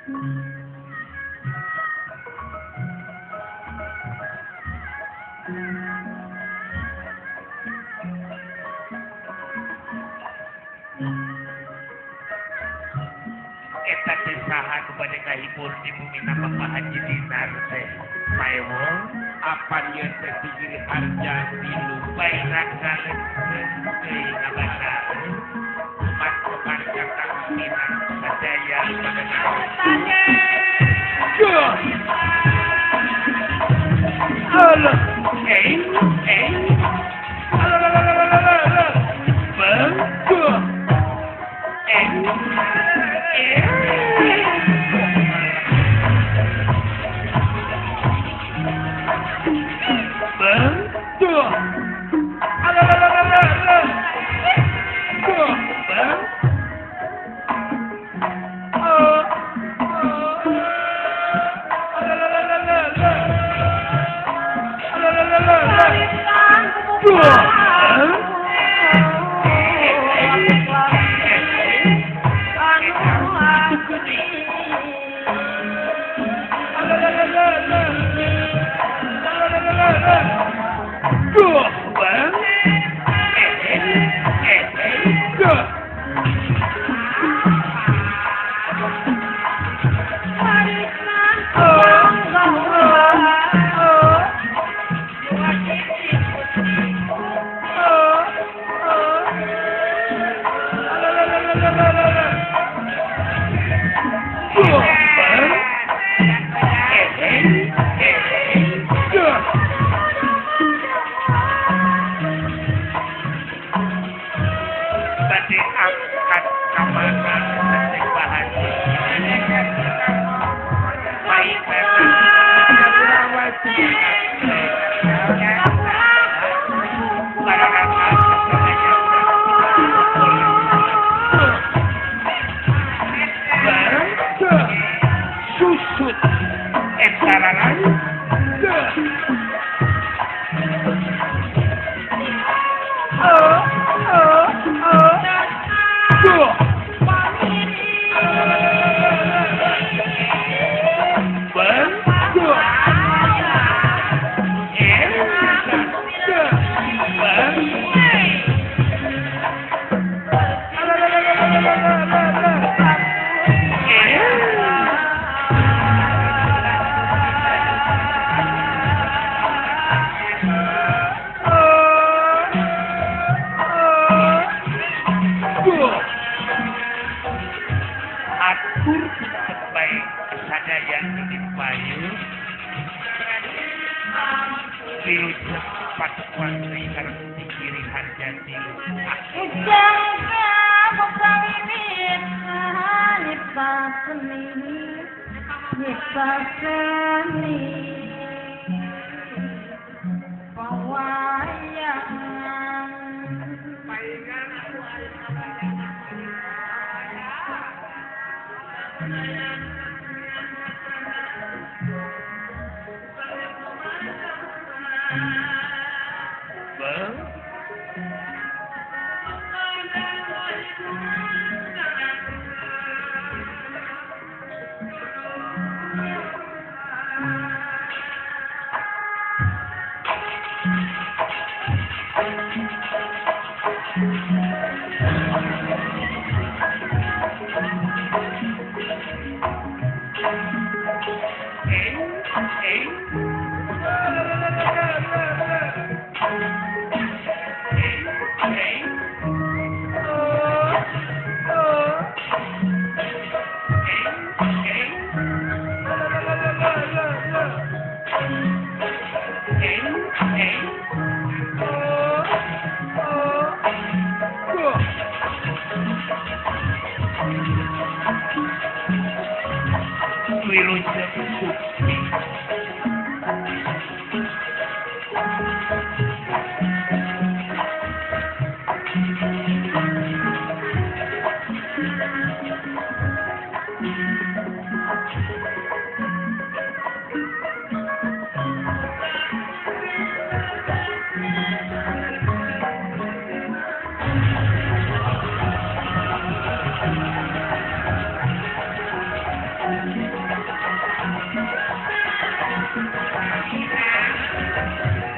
Eta teh saha kepada kahibur di bumi nama Pak Haji Dinar teh Paewon apan ieu teh Giri Harja tilu bae kaleun deui ngabasa umat kepada kang sadaya Allah eh eh Allah bangga eh eh bangga Allah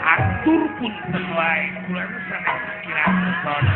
Atur punten wae kula sanes kirang sono.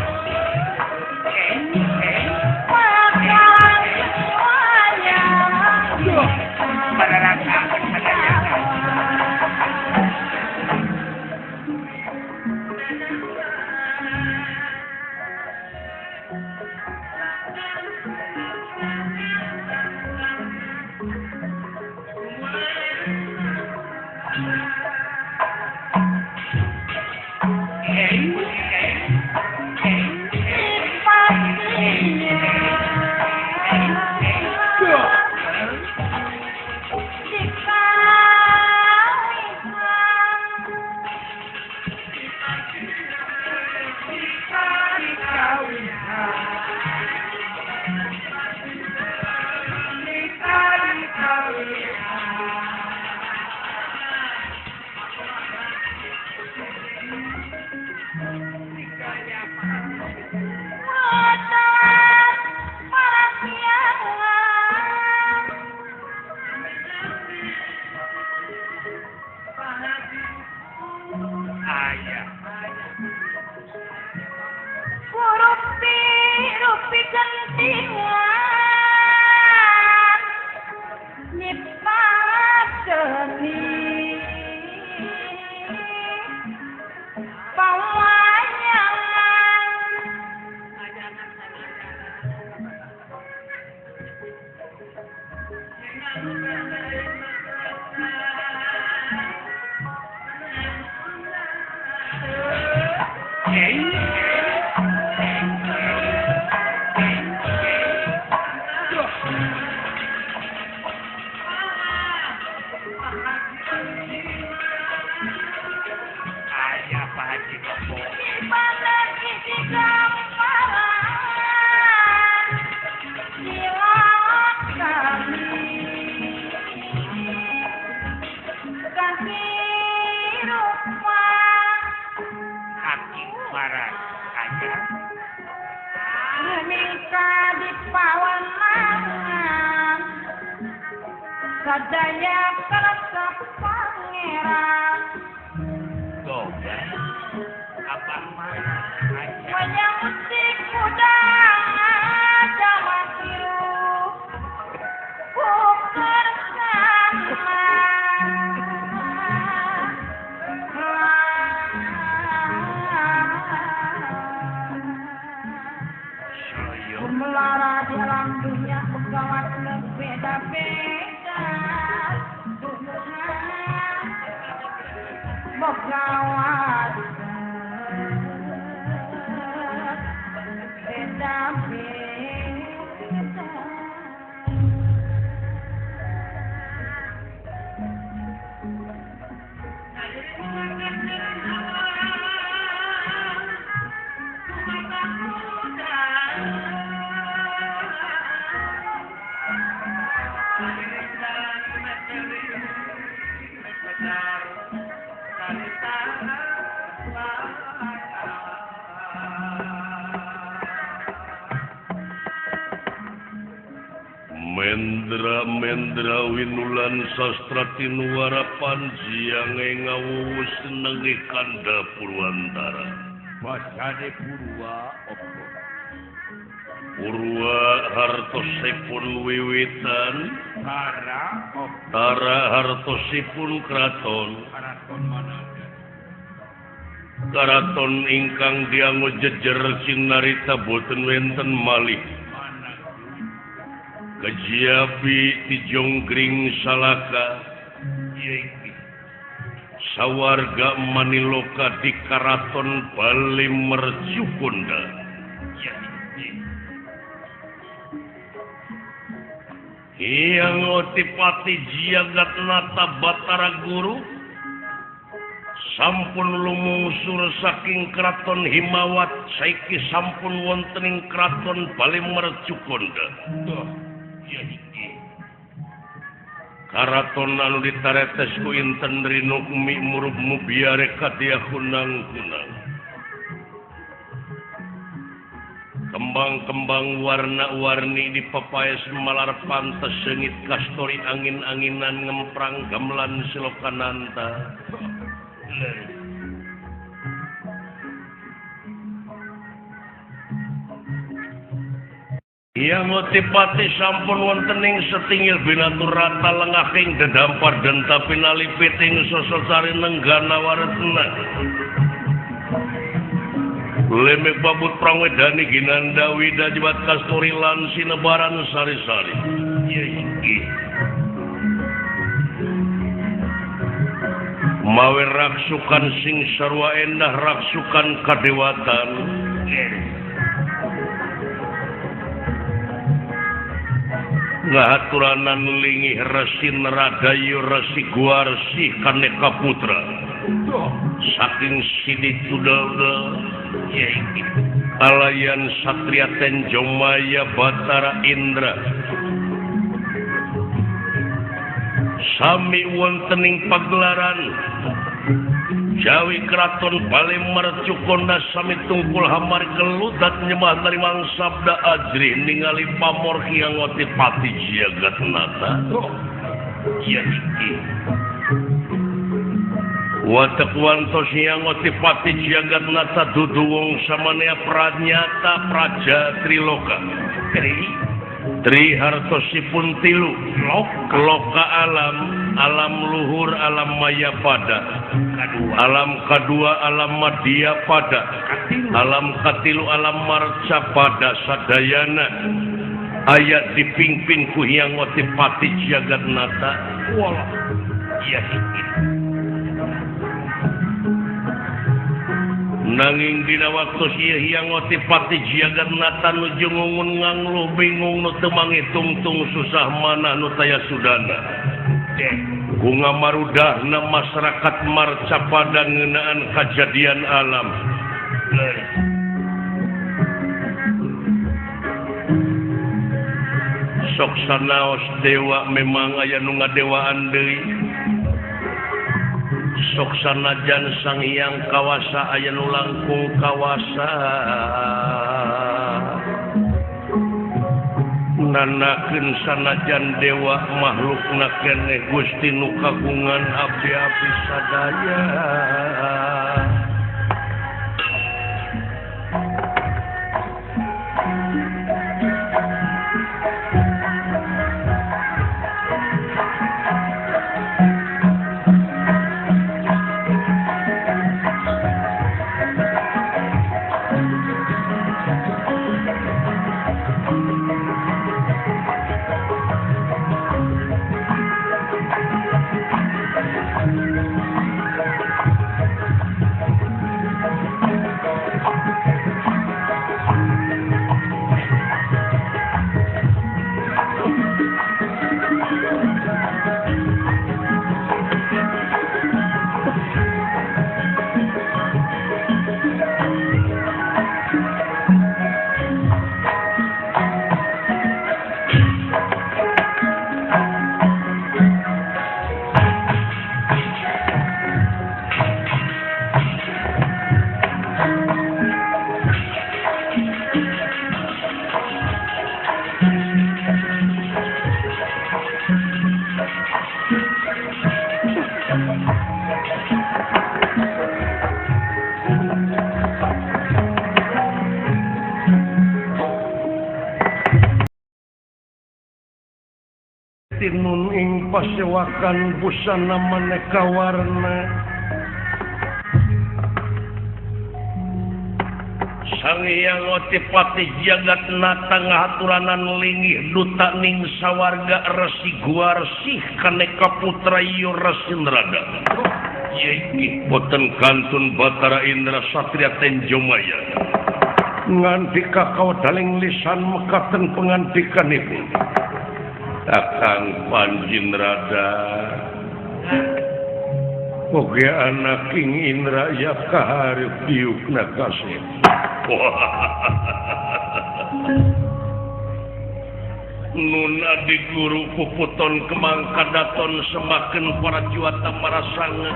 Sadaya kersa pangeran Goga abah mana wayang musik udang jawa tiru buker sama melara di alam dunia pegawat beda-beda Pegawat beda-beda. Mendra mendra winulan sastra tinuara panjiange ngawuwus nengi kanda Purwantara. Basane Purwa opo? Purwa hartosipun wiwitan tara opo? Tara hartosipun kraton. Karaton mana? Karaton ingkang dianggo jejer cinarita boten wenten malih. Kejiapi Tijonggring Salaka sawarga maniloka di Karaton Bali Mercukonda. Hyang Otipati Jagatnata Batara Guru sampun lumungsur saking Kraton Himawat saiki sampun wonten ing Kraton Bali Mercukonda. Karaton anu ditaretes ku inten rinukmi murub mubiare kadya kunang-kunang. Kembang-kembang warna-warni di papaes malar pantes seungit kastori angin-anginan ngemprang gamelan silokananta. Hyang Otipati sampun wonten ing setingil binaturata lengahing dedampar denta pinalipiting sososari nenggana waretna. Lemek babut prangwedani ginanda wida jibat kasturi lan sinebaran sari-sari. Mawe raksukan sing sarwa endah raksukan kadewatan. Ngahaturanan lingih Resi Neradayu Resi Guarsi Kaneka Putra. Saking sidi tudalda alayan Satria Tenjomaya Batara Indra sami wonten ing pagelaran Jawi Kraton Bale Mercukonda sami tungkul hamar keludat nyembah narimang sabda ajrih ningali pamor Hyang Otipati Jagatnata. Ya iki watek wantos Hyang Otipati Jagatnata dudu wong samanea pranyata praja triloka. Tri hartosipun tilu loka alam, alam luhur, alam maya pada, alam kadua, alam madya pada, alam katilu, alam marca pada sadayana ayat dipimpin ku Hyang Otipati Jagatnata. Walah ya iki. Nanging dina waktu ieu Hyang Otipati Jagatnata nuju ngungun ngangluh bingung nu teu mangitungtung susah manah nu taya sudana. Ku ngamarudahna masyarakat marca pada ngeunaan kajadian alam. Sok sanaos dewa memang aya nu ngadewaan deui. Sok sanajan Sang Hyang Kawasa aya nu langkung kawasa. Nanakeun sanajan dewa makhlukna keneh Gusti nu kagungan abdi-abdi sadaya. Tinun ing pasewakan busana maneka warna. Sang Hyang Otipati Jagatnata ngahaturanan lingih duta ning sawarga Resi Guarsih Kaneka Putra Yurasindrada. Iki boten kantun Batara Indra Satria Tenjomaya. Ngandika kawedaling lisan mekaten pengandikanipun. Kakang Panjinrada oge anak King Indra ya kaharep diukna kasih. Nun adi guru puputon kemang kadaton semakin para juata marasanga.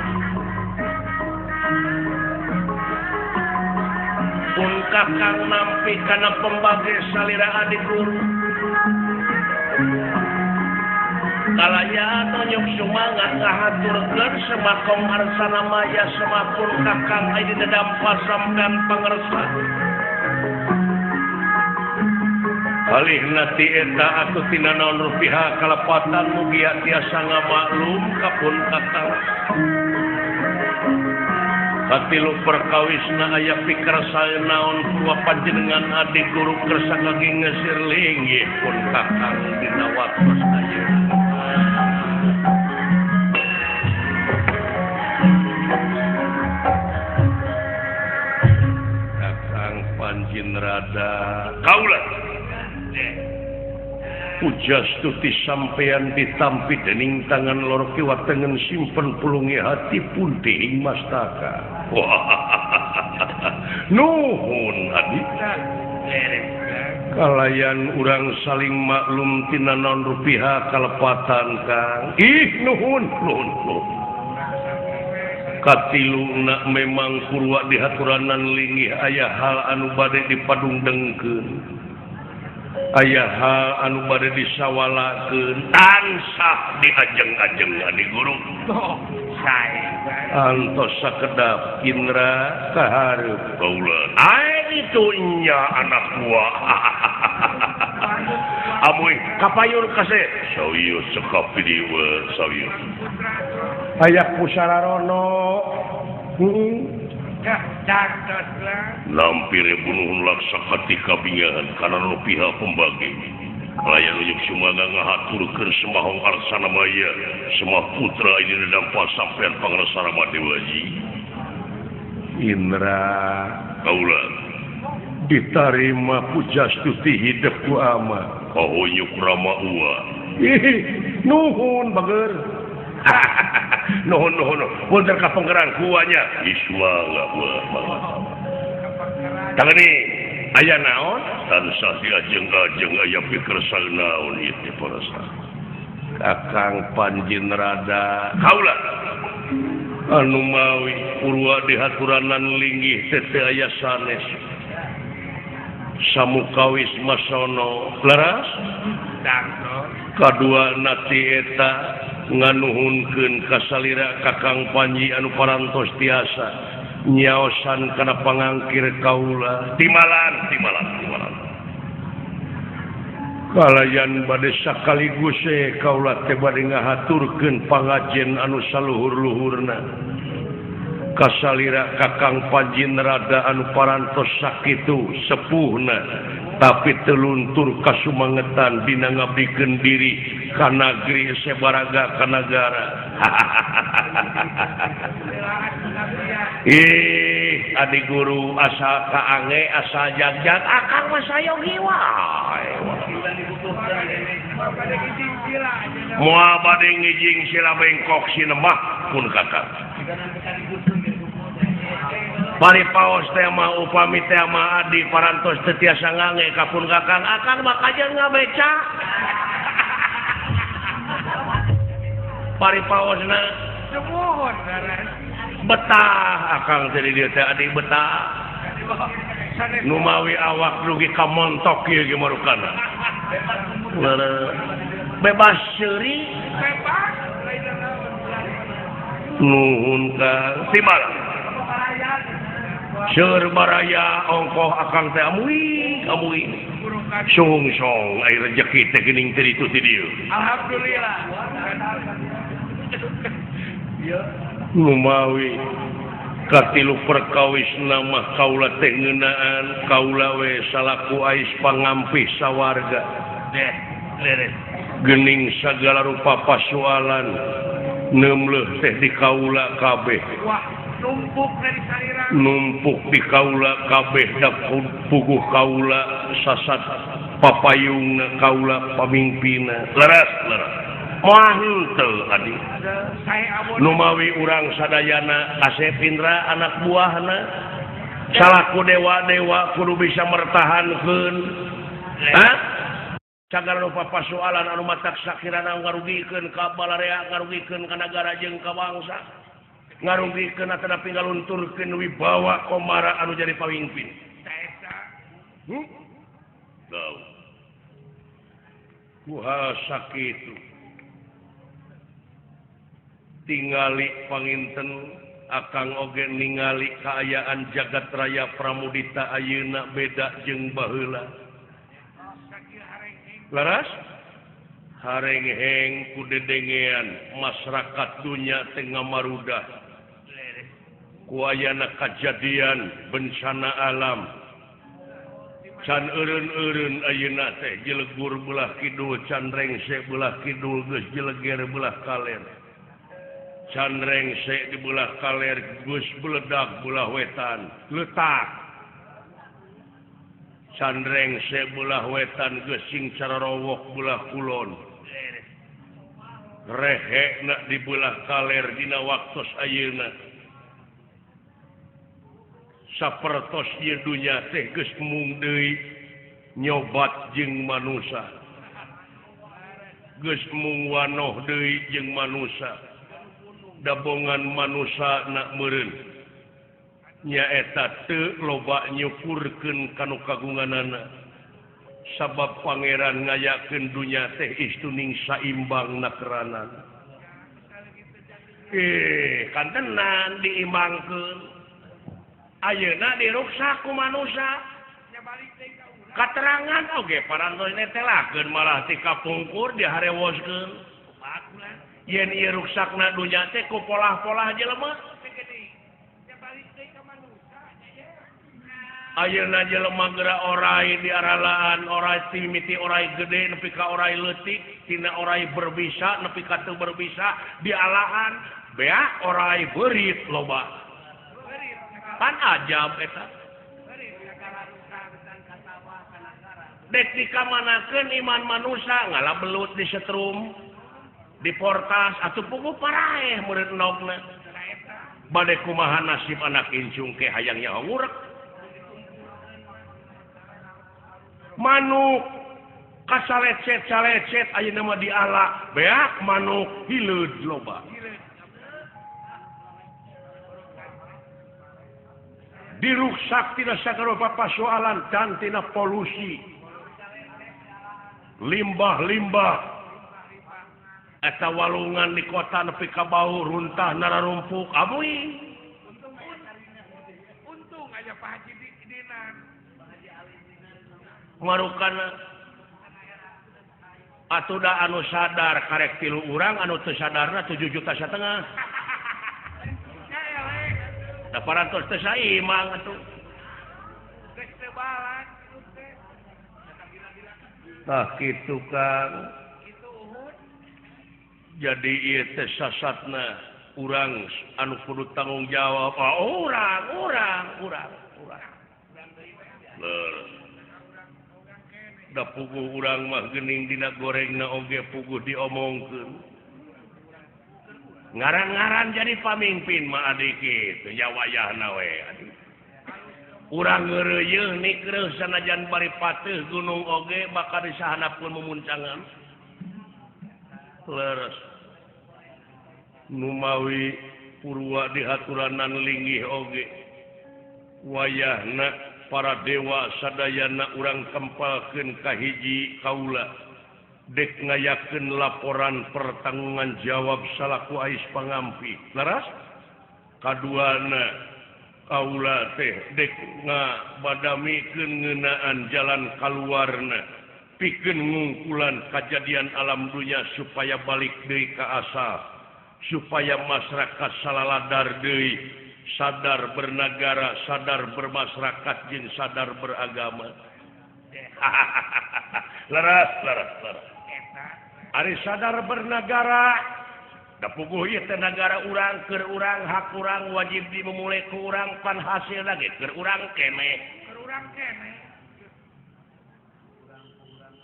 Pun kakang nampi kana pembage salira adik guru. Kalaya tonjok sumangat ngahaturkeun semakong arsana maya semapun kakang aya di dedampa sampean pangersa. Alih nati eta aku tina naon rupiah kalepatan mugia tiasa ngamaklum kapun kakang. Katilu perkawisna aya pikersa naon purwa panjenengan adik guru kersa kaki ngesir linggih pun kakang dina waktos ayeuna. Kakang Panjin rada kaula pujastuti sampeyan ditampi dening tangan loro kiwa tengen simpen pulungi hati punti ing mastaka. Nuhun adi. Kalayan urang saling maklum tina naon rupiah kalepatan kang. Ih nuhun nuhun nuhun. Katiluna memang purwa dihaturanan linggih aya hal anu bade dipadungdengkeun. Aya hal anu bade disawalakeun tansah diajeng-ajeng adi guru. Antos sakedap Indra kahareup kaula. Ai itu nya anak buah. Amuy kapayun kase. Sawieu sekap dieu sawieu. Aya pusararono. Lampir bunuhun laksa katika bingahan karena nu pihak pembagi. Layan unjuk sumangga ngahaturkeun semahong arsana maya semah putra ini dampa sampean pangrasa Rama Dewaji. Indra kaula ditarima pujastuti hidep ku ama. Kahunyuk Rama ua. Ih, nuhun bager. Nuhun nuhun punten ka penggeran kuanya. Ismangga mangga. Tangani aya naon? Tansah diajeng-ajeng aya pikersa naon ieu teh parasa. Kakang Panjin rada kaula anu mawi purwa dihaturanan linggih teh teu aya sanes. Samukawis masono leras kadua nati eta nganuhunkeun kasalira Kakang Panji anu parantos tiasa nyaosan kana pangangkir kaula timalan timalan timalan kalayan bade sakaligus kaula teh bade ngahaturkeun pangajen anu saluhur-luhurna kasalira Kakang Panji rada anu parantos sakitu sepuhna tapi teluntur kasumangetan dina ngabdikeun diri ka nagri sebaraga ka nagara. Ih adi guru asal kaange asal jagjag akang mah sayogi wae. Moal bade ngijing sila bengkok sinemah pun kakang. Bari paos teh mah upami teh mah adi parantos teu tiasa ngange ka pun kakang akang mah kajeun ngabeca. Bari paosna betah akang teh di dieu teh adi betah. Nu mawi awak dugi ka montok ieu ge marukana. Bebas seuri nuhun kang timalah. Seur baraya ongkoh akang teh amuy amuy sungsong ai rejeki teh geuning teh ditu ti dieu. Alhamdulillah. Lumawi katilu perkawis nama kaula teh ngeunaan kaula we salaku ais pangampih sawarga. Deh, leres. Geuning sagala rupa pasualan neumleuh teh di kaula kabeh. Wah, numpuk dari salira. Numpuk di kaula kabeh da puguh kaula sasat papayungna kaula pamingpina. Leres, leres. Moal henteu adi. Numawi urang sadayana Asep Indra anak buahna salaku dewa-dewa kudu bisa mertahankeun. Hah? Sagala rupa pasualan anu matak sakirana ngarugikeun ka balarea, ngarugikeun ka nagara jeung ka bangsa. Ngarugikeun atanapi ngalunturkeun wibawa komara anu jadi pamimpin. Tahu. Ku hal sakitu tingali panginten akang oge ningali kaayaan jagat raya Pramudita ayeuna beda jeung baheula. Laras harengheng ku dedengean masyarakat dunya teh ngamarudah ku ayana kajadian bencana alam. Can eureun-eureun ayeuna teh jelegur belah kidul, can rengse belah kidul geus jeleger belah kaler. Can rengse di belah kaler geus beledak belah wetan, letak. Can rengse belah wetan geus sing cararowok belah kulon. Rehekna di belah kaler dina waktos ayeuna. Sapertos ieu dunya teh geus mung deui nyobat jeung manusa. Geus mung wanoh deui jeung manusa. Dabongan manusa nak meureun. Nyaeta teu loba nyukurkeun kanu kagunganana. Sabab pangeran ngayakeun dunya teh istuning saimbang nakeranan. Kantenan diimbangkeun. Ayeuna diruksak ku manusa. Katerangan oge parantos netelakeun malah ti kapungkur diharewoskeun. Yen ieu ruksakna dunya teh ku polah-polah jelema. Ayeuna jelema geura orai di aralaan, orai timiti orai gede nepi ka orai leutik, tina orai berbisa nepi ka teu berbisa dialaan beak orai beurit loba. Pan ajab eta. Dek dikamanakeun iman manusa ngala belut di setrum, di portas atuh puguh paraeh murid endogna. Bade kumaha nasib anak incung ke hayang nyaho ngurek. Manuk kasalecet-salecet ayeuna mah diala, beak manuk hileud loba. Diruksak tina sagala pasoalan dan tina polusi limbah-limbah eta walungan di kota nepi ka bau runtah nararumpuk amuy. Untung aya Pak Haji Dinar. Marukana atuh da anu sadar karek 3 urang anu teu sadarna 7,5 juta. Da parantos teh saimang atuh. Tah kitu Kang. Jadi ieu teh sasatna urang anu kudu tanggung jawab. Oh, urang. Da puguh urang mah geuning dina gorengna oge puguh diomongkeun. Ngaran-ngaran jadi pamimpin mah adik kitu nya wayahna we adik. Urang ngeureuyeuh nikreuh sanajan bari pateuh gunung oge bakal disahanapkeun mumuncangan. Leres. Numawi purwa dihaturanan linggih oge. Wayahna para dewa sadayana urang kempalkeun ka hiji kaula. Dek ngayakeun laporan pertanggungan jawab salaku ais pangampi. Leres? Kaduana kaula teh dek ngabadamikeun ngeunaan jalan kaluarna pikeun ngungkulan kajadian alam dunya supaya balik deui ka asal, supaya masyarakat salaladar deui, sadar bernagara, sadar bermasyarakat jeung sadar beragama. Leres. Ari sadar bernagara da puguh ieu teh nagara urang keur urang hak urang wajib dimumule ku urang pan hasilna ge keur urang keneh.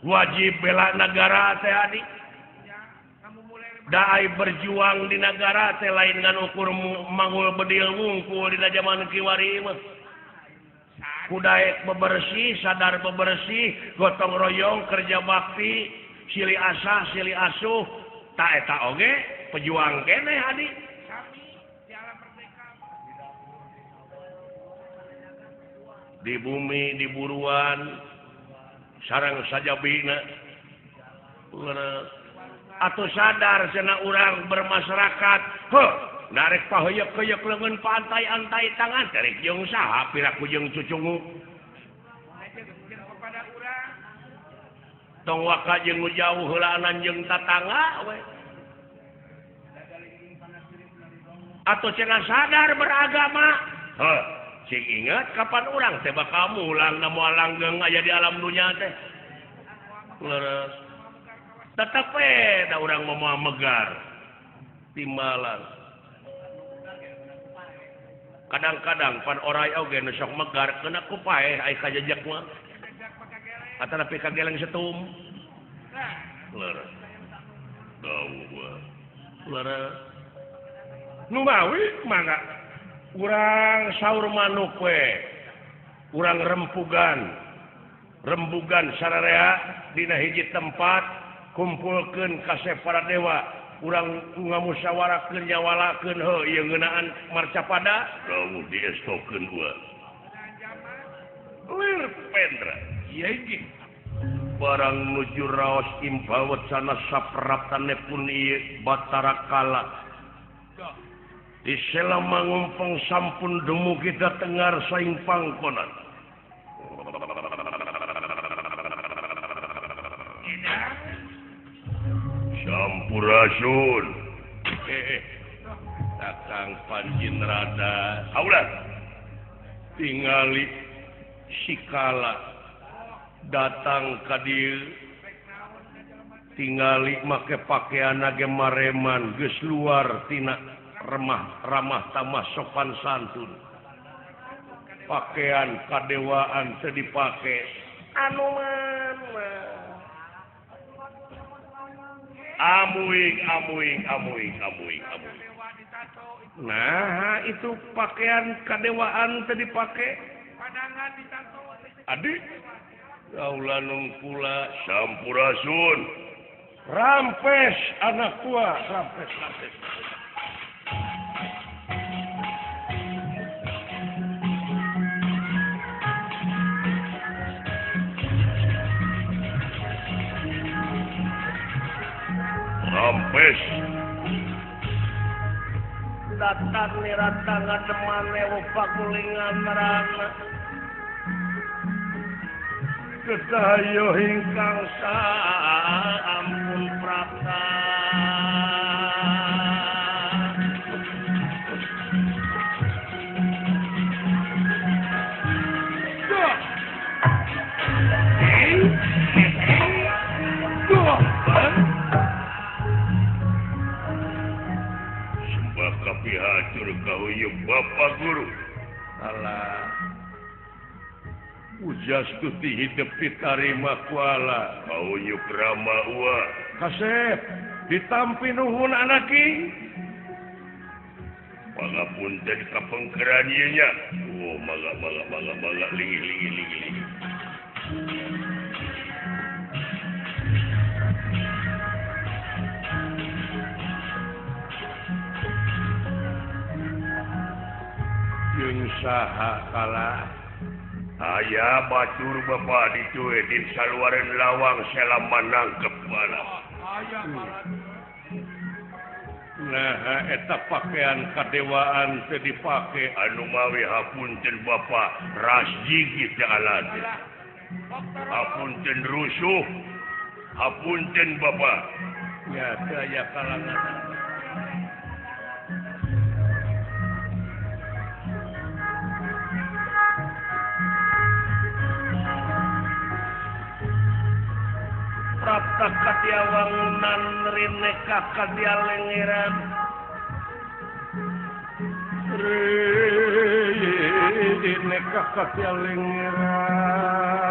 Wajib bela nagara teh adik. Da ai berjuang di nagara teh lain ngan ukur mangul bedil wungkul dina jaman kiwari mah. Kudaek bebersih, sadar bebersih, gotong royong, kerja bakti, silih asah, silih asuh, ta eta oge pejuang keneh adik. Di bumi di buruan sarang sajabina atau sadar cenah urang bermasyarakat heuh narek paheuyeuh-heuyeuk leungeun pantai-antai tangan tarek jeung saha piraku jeung cucungu tong waka jeung nu jauh heulaanan jeung tatangga we atau cenah sadar beragama heuh cing ingat kapan urang teh bakal mulang na moal langgeng aya di alam dunya teh leres tetep we da urang mah moal megar timbalan kadang-kadang pan orai oge nu sok megar kena ku paeh ai kajejek mah atanapi kageleng setum leres dawuh leres nu mawi mangga urang saur manuk we urang rempugan rembugan sararea dina hiji tempat kumpulkeun kasep para dewa urang ngamusyawarakeun nyawalakeun heuh ieu ngeunaan marcapada dawuh diestokeun gua lir pendra ieu ge barang nuju raos impawet sana sapraptane pun ieu Batara Kala di sela mangumpeng sampun dumugi tengar saing pangkonan. Sampurasun. Kakang Panjin Rada. Haulah. Tingali sikala datang ka dieu. Tingali make pakaian ge mareman geus luar tina remah ramah tamah sopan santun pakaian kadewaan teu dipake anu mana amuing amuing amuing amuing amuing nah itu pakaian kadewaan teu dipake adik kaula nung kula sampurasun rampes anak tua rampes rampes Rampes datang nirata ngademan lewo pakulingan merana kedayo ingkang sampun prapta Pihacur kahuyuk Bapak Guru alah ujas tuti hidup ditarima kuala kahuyuk rama ua kasep ditampi nuhun anaki pangapunten kapengkeran ieu nya oh mangga mangga mangga mangga linggih linggih linggih linggih jeung saha kala aya batur bapa dicuwe di saluareun lawang sela manangkep bala nah eta pakaian kadewaan teu dipake anu mawi hapunten bapa rasjigi teh alat hapunten rusuh hapunten bapa ya teu aya kalangan Prapta kadia wangunan rineka kadia lengeran rineka kadia lengeran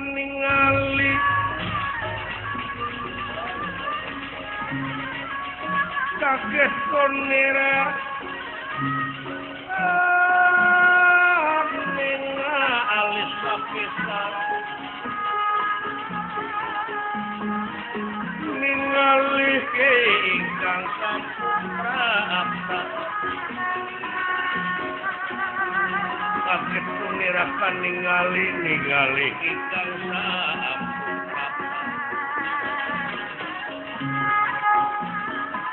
Ningali kaget konera alis sapisan ningali ingkang sampun prapta kaget konera ningali ningali ingkang sampun prapta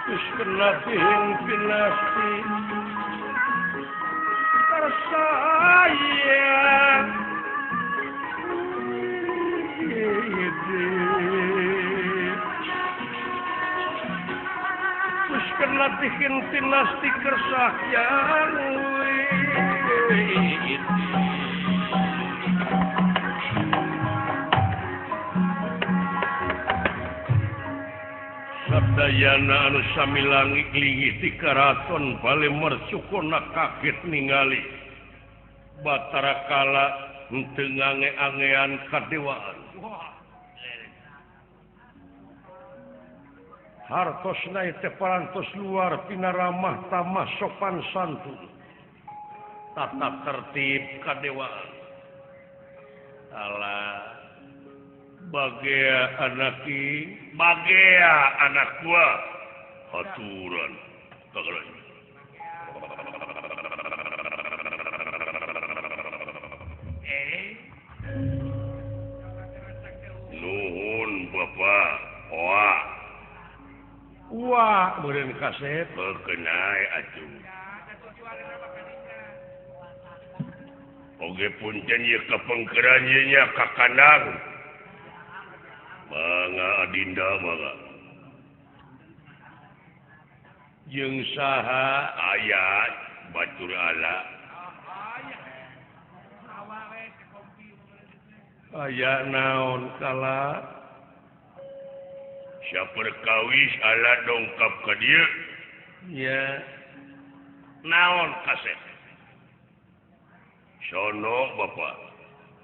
wis kena ping pinasti tersayang wis kena ping pinasti kersayang. Sadayana anu sami langit linggih di karaton bale mercukona kaget ningali Batara Kala henteu ngange-angean kadewaan. Hartosna teh parantos luar tina ramah tamah sopan santun, tata tertib kadewaan. Alah bagea anaki, bagea anak gua aturan kagak. Nuhun bapak, wah wah meureun kasep bekenai atuh. Oge punten ieu kapengkeran ieu nya ka kandang. Mangga adinda mangga. Jeung saha aya batur ala. Aya naon kala? Saperkawis ala dongkap ka dieu. Nya. Naon kasep? Sono bapak.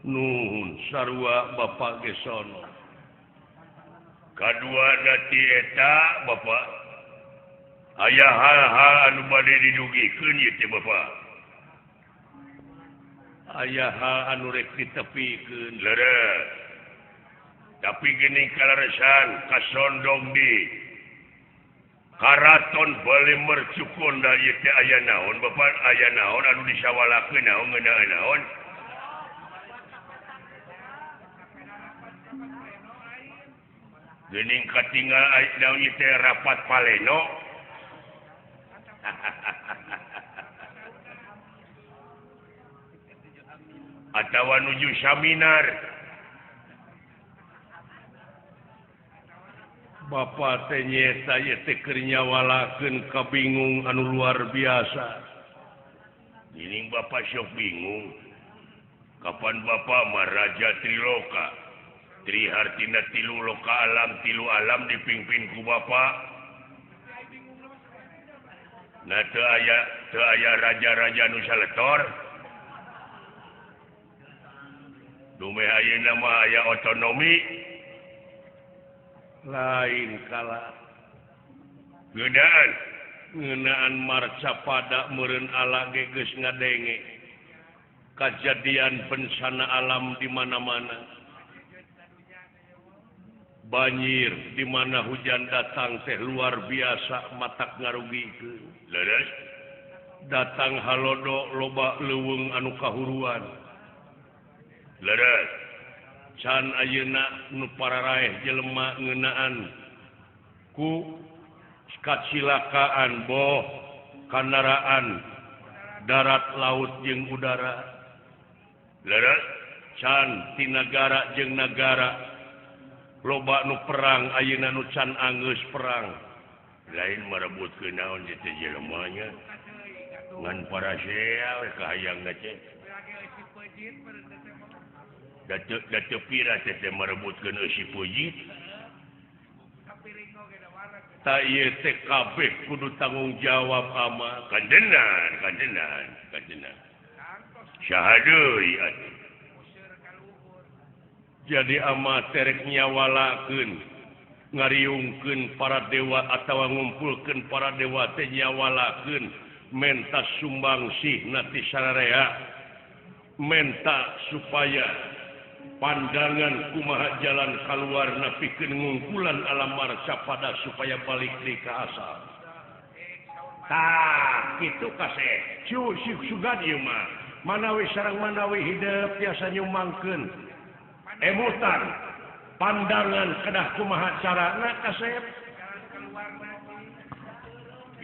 Nuhun sarua bapak ge sono. Kadua nati eta bapak. Aya hal-hal anu bade didugikeun ieu teh bapak. Aya hal anu rek ditepikeun. Leres. Tapi geuning kaleresan kasondong di Karaton Bale Mercukonda ieu teh aya naon bapak, aya naon anu disawalakeun naon ngeunaan naon. Geuning katinggal naon ieu teh rapat paleno. Atawa nuju saminar. Bapak teh nyaeta ieu teh keur nyawalakeun kabingung anu luar biasa. Geuning bapak sok bingung. Kapan bapak mah raja Triloka? Tri hartina tilu loka alam, tilu alam dipimpin ku bapak. Nah teu aya raja-raja nu saletor. Dumeh ayeuna mah aya otonomi. Lain kala ngeunaan ngeunaan marcapada meureun ala ge geus ngadenge kajadian bencana alam di mana-mana, banjir di mana hujan datang teh luar biasa matak ngarugikeun. Leres datang halodo loba leuweung anu kahuruan. Leres can ayeuna nu pararaeh jelema ngeunaan ku kacilakaan boh kandaraan darat laut jeung udara. Leres can ti nagara jeung nagara loba nu perang ayeuna nu can anggeus perang. Lain merebutkeun naon ieu teh jelema nya ngan parasea we kahayangna teh. Datu pira teh merebutkeun eusi pujit. Ta ieu teh kabeh kudu tanggung jawab ama kandenan kandenan kandenan. Saha deui atuh. Jadi ama terek nyawalakeun ngariungkeun para dewa atawa ngumpulkeun para dewa teh nyawalakeun menta sumbangsih ti sararea menta supaya pandangan kumaha jalan kaluar pikeun ngungkulan alam marcapada supaya balik deui ka asal. Tah kitu kaseh sugan ieu mah manawi sareng manawi hidep tiasa nyumangkeun emutan pandangan kedah kumaha carana kasep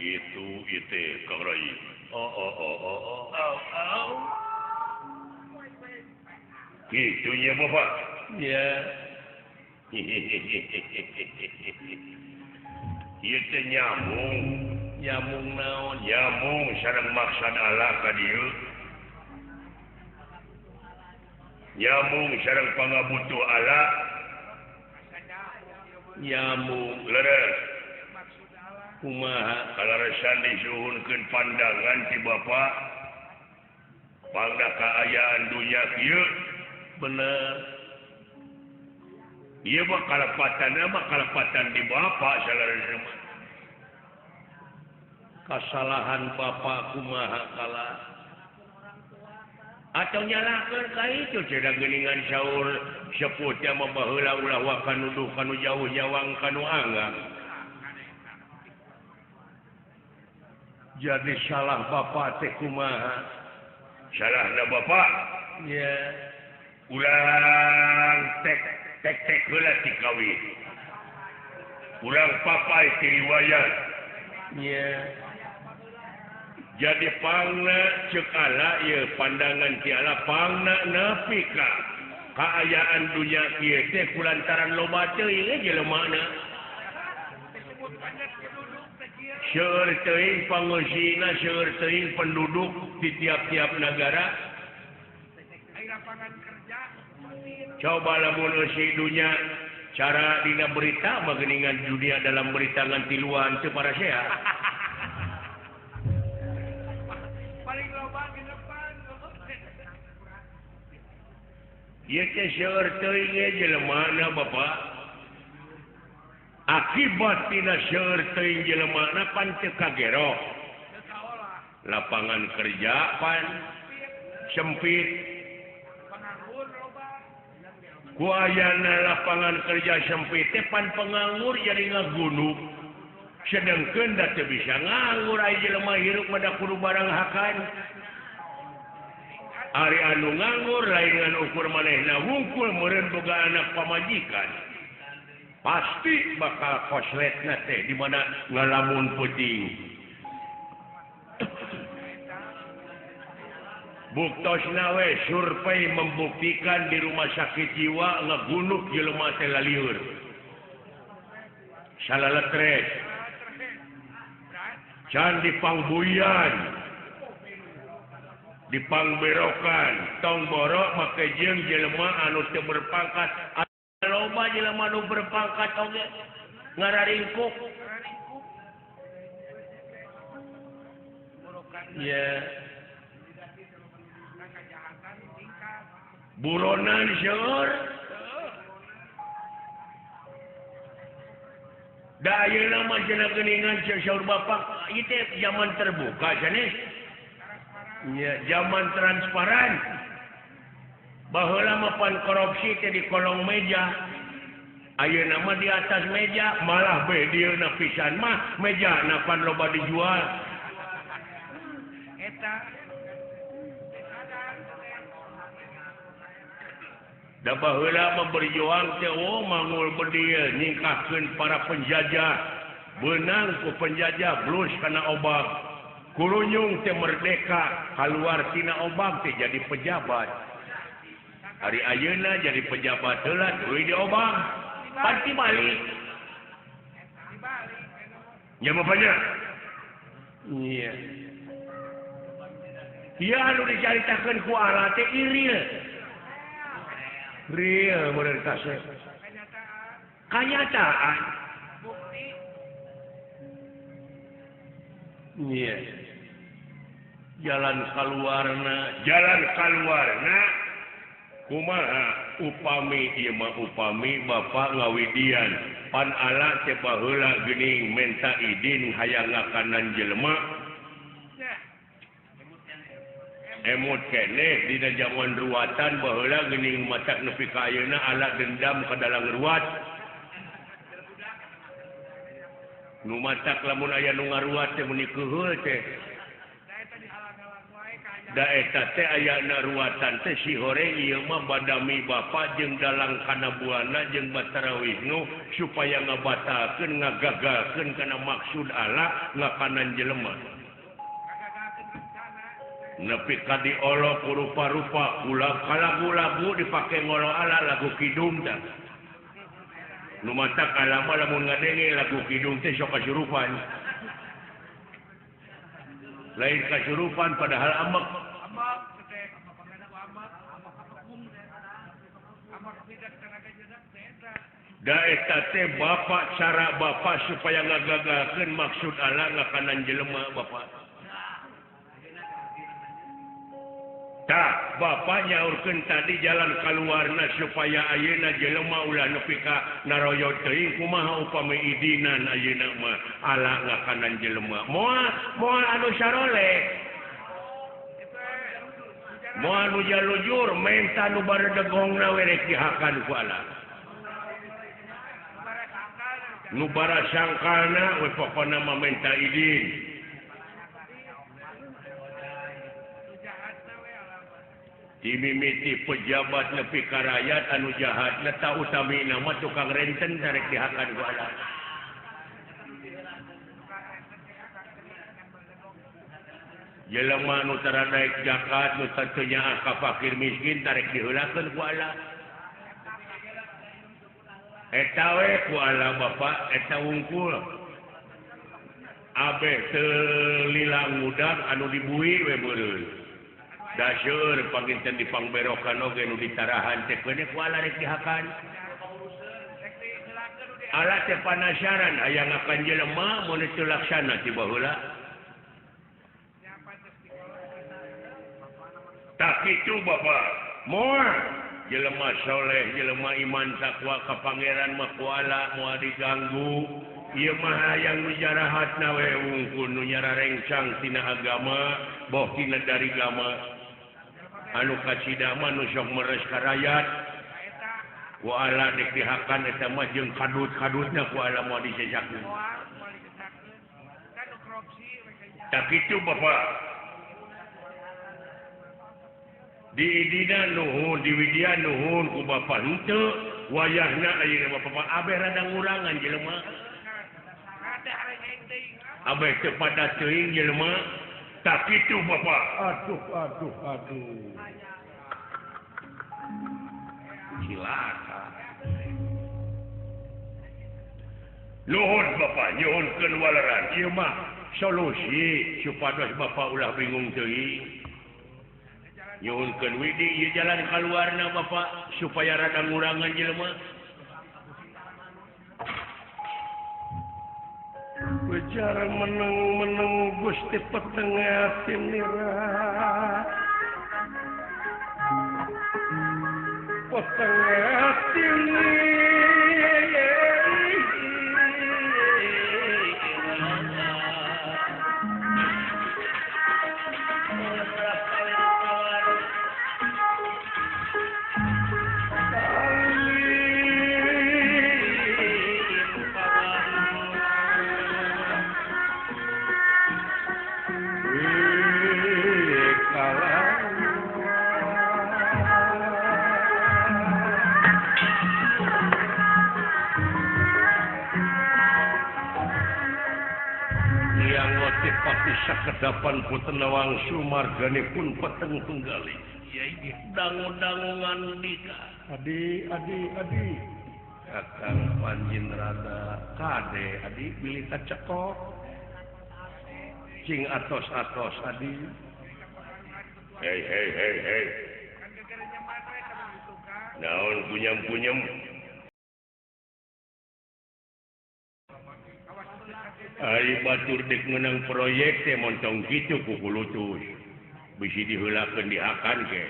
gitu ieu teh Kang Rai. Oh oh oh oh oh oh gitu nya Bapak ya. Ieu teh nyambung nyambung naon nyambung sareng maksad Allah ka dieu nyambung sareng pangabutuh Allah nyambung leres kumaha kalaresan disuhunkeun pandangan ti Bapak pangda kaayaan dunya kieu bener ieu mah kalepatan mah kalepatan di Bapak salaresna kasalahan Bapak kumaha kala atau nyalakeun ka itu cenah geuningan saur sepuh teh mah baheula ulah wa nuduh kanu jauh nyawang kanu anggang. Jadi salah Bapak teh kumaha? Salahna Bapak nya ulang tek tek tek heula ti kawin. Ulang papai ti riwayat nya. Jadi pangna ceuk Allah ieu pandangan ti Allah pangna nepi ka kaayaan dunya kieu teh kulantaran loba teuing jelemana. Seueur teuing pangeusina, seueur teuing penduduk di tiap-tiap negara. Coba lamun eusi dunya cara dina berita mah geuningan dunia dalam berita ngan tiluan teu parasea. Ieu teh seueur teuing jelemana Bapak. Akibat tina seueur teuing jelemana pan teu kagero. Lapangan kerja pan sempit. Ku ayana lapangan kerja sempit teh pan penganggur jadi ngagunuk. Sedengkeun da teu bisa nganggur aya jelema hirup mah da kudu barang hakan. Ari anu nganggur lain ngan ukur manehna wungkul meureun boga anak pamajikan. Pasti bakal kosletna teh di mana ngalamun peuting. Buktosna we survei membuktikan di rumah sakit jiwa ngagunuk jelema teh lalieur. Salaletres. Can dipangbuyan. Dipangberokan tong borok make jeung jelema anu teu berpangkat loba jelema anu berpangkat oge ngararingkuk ya buronan seueur da ayeuna mah cenah geuningan saur bapak ieu teh zaman terbuka sanes. Ya, zaman transparan. Baheula mah pan korupsi teh di kolong meja. Ayeuna mah di atas meja, malah be dieuna pisan mah mejana pan loba dijual. Eta da baheula mah berjuang teh oh mangul bedil nyingkahkeun para penjajah. Beunang ku penjajah blus kana obak. Kurunyung teh merdeka keluar tina obak teh jadi pejabat. Hari ayeuna jadi pejabat heula tuluy diobak. Pasti balik. Nya bapaknya. Iya. Ieu anu dicaritakeun ku Allah teh iril. Real model kasep. Kanyataan. Bukti. Iya. Jalan kaluarna, jalan kaluarna kumaha Upami ieu mah upami bapak ngawidian pan ala teh baheula geuning menta idin hayang ngakanan jelema emut keneh dina jaman ruatan baheula geuning matak nepi ka ayeuna ala dendam ka dalang ruat nu matak lamun aya nu ngaruat teh meuni keuheul teh da eta teh ayana ruatan teh si horeng ieu mah badami bapa jeung dalang kana buana jeung Batara Wisnu supaya ngabatalkeun ngagagalkeun kana maksud Allah ngakanan jelema nepi ka diolok rupa-rupa ulah lagu-lagu dipake ngolo ala lagu kidung tah nu matak alama lamun ngadenge lagu kidung teh sok kasurupan lain kasurupan padahal amek da eta teh bapak cara bapak supaya ngagagalkeun maksud Allah ngakanan jelema bapak tah bapak nyaurkeun tadi jalan kaluarna supaya ayeuna jelema ulah nepi ka naroyot teuing kumaha upami idinan ayeuna mah ala ngakanan jelema moal moal anu saroleh moal nu jalujur menta nu baredegongna we rek dihakan ku ala nu barasangkalna we pokona mah menta idin dimimiti pejabat nepi ka rakyat anu jahat ta utamina mah tukang renten darek dihakan ku Allah jelema nu tara daek zakat nu teu nyaah ka fakir miskin darek diheulakeun ku Allah eta we ku Allah bapak eta wungkul abeh teu lila ngudang anu dibui we meureun daseur panginten dipangberokan oge nu ditarahan teh keuneh ku Allah rek dihakan Allah teh panasaran hayang ngakan jelema mun teu laksana ti baheula tah kitu bapak moal jelema soleh jelema iman takwa ka pangeran mah ku Allah moal diganggu ieu mah hayang nu jarahatna we wungkul nu nyararengsang tina agama boh tina dari agama anu kacida mah nu sok meres ka rakyat ku Allah dek dihakan eta mah jeung kadut-kadutna ku Allah moal disejakeun tah kitu bapak diidina nuhun diwidian nuhun ku bapak henteu wayahna ayeuna bapak abeh rada ngurangan jelema abeh teu pada teuing jelema tah kitu bapak aduh aduh aduh cilaka nuhun bapak nyuhunkeun waleran ieu mah solusi supados bapak ulah bingung teuing nyuhunkeun widi ieu jalan kaluarna bapak supaya rada ngurangan jelema bicara meneng-meneng Gusti peteng ati nira peteng ati sakedapan Putenawang sumarganipun peteng tunggali dangu-dangungan nikah adi adi adi kakang Panjin rada kade adi bilih kacekok cing atos-atos adi hei hei hei hei naon punyam-punyam Ari batur dek menang proyek teh montong kitu ku kulutus bisi diheulakeun dihakan ke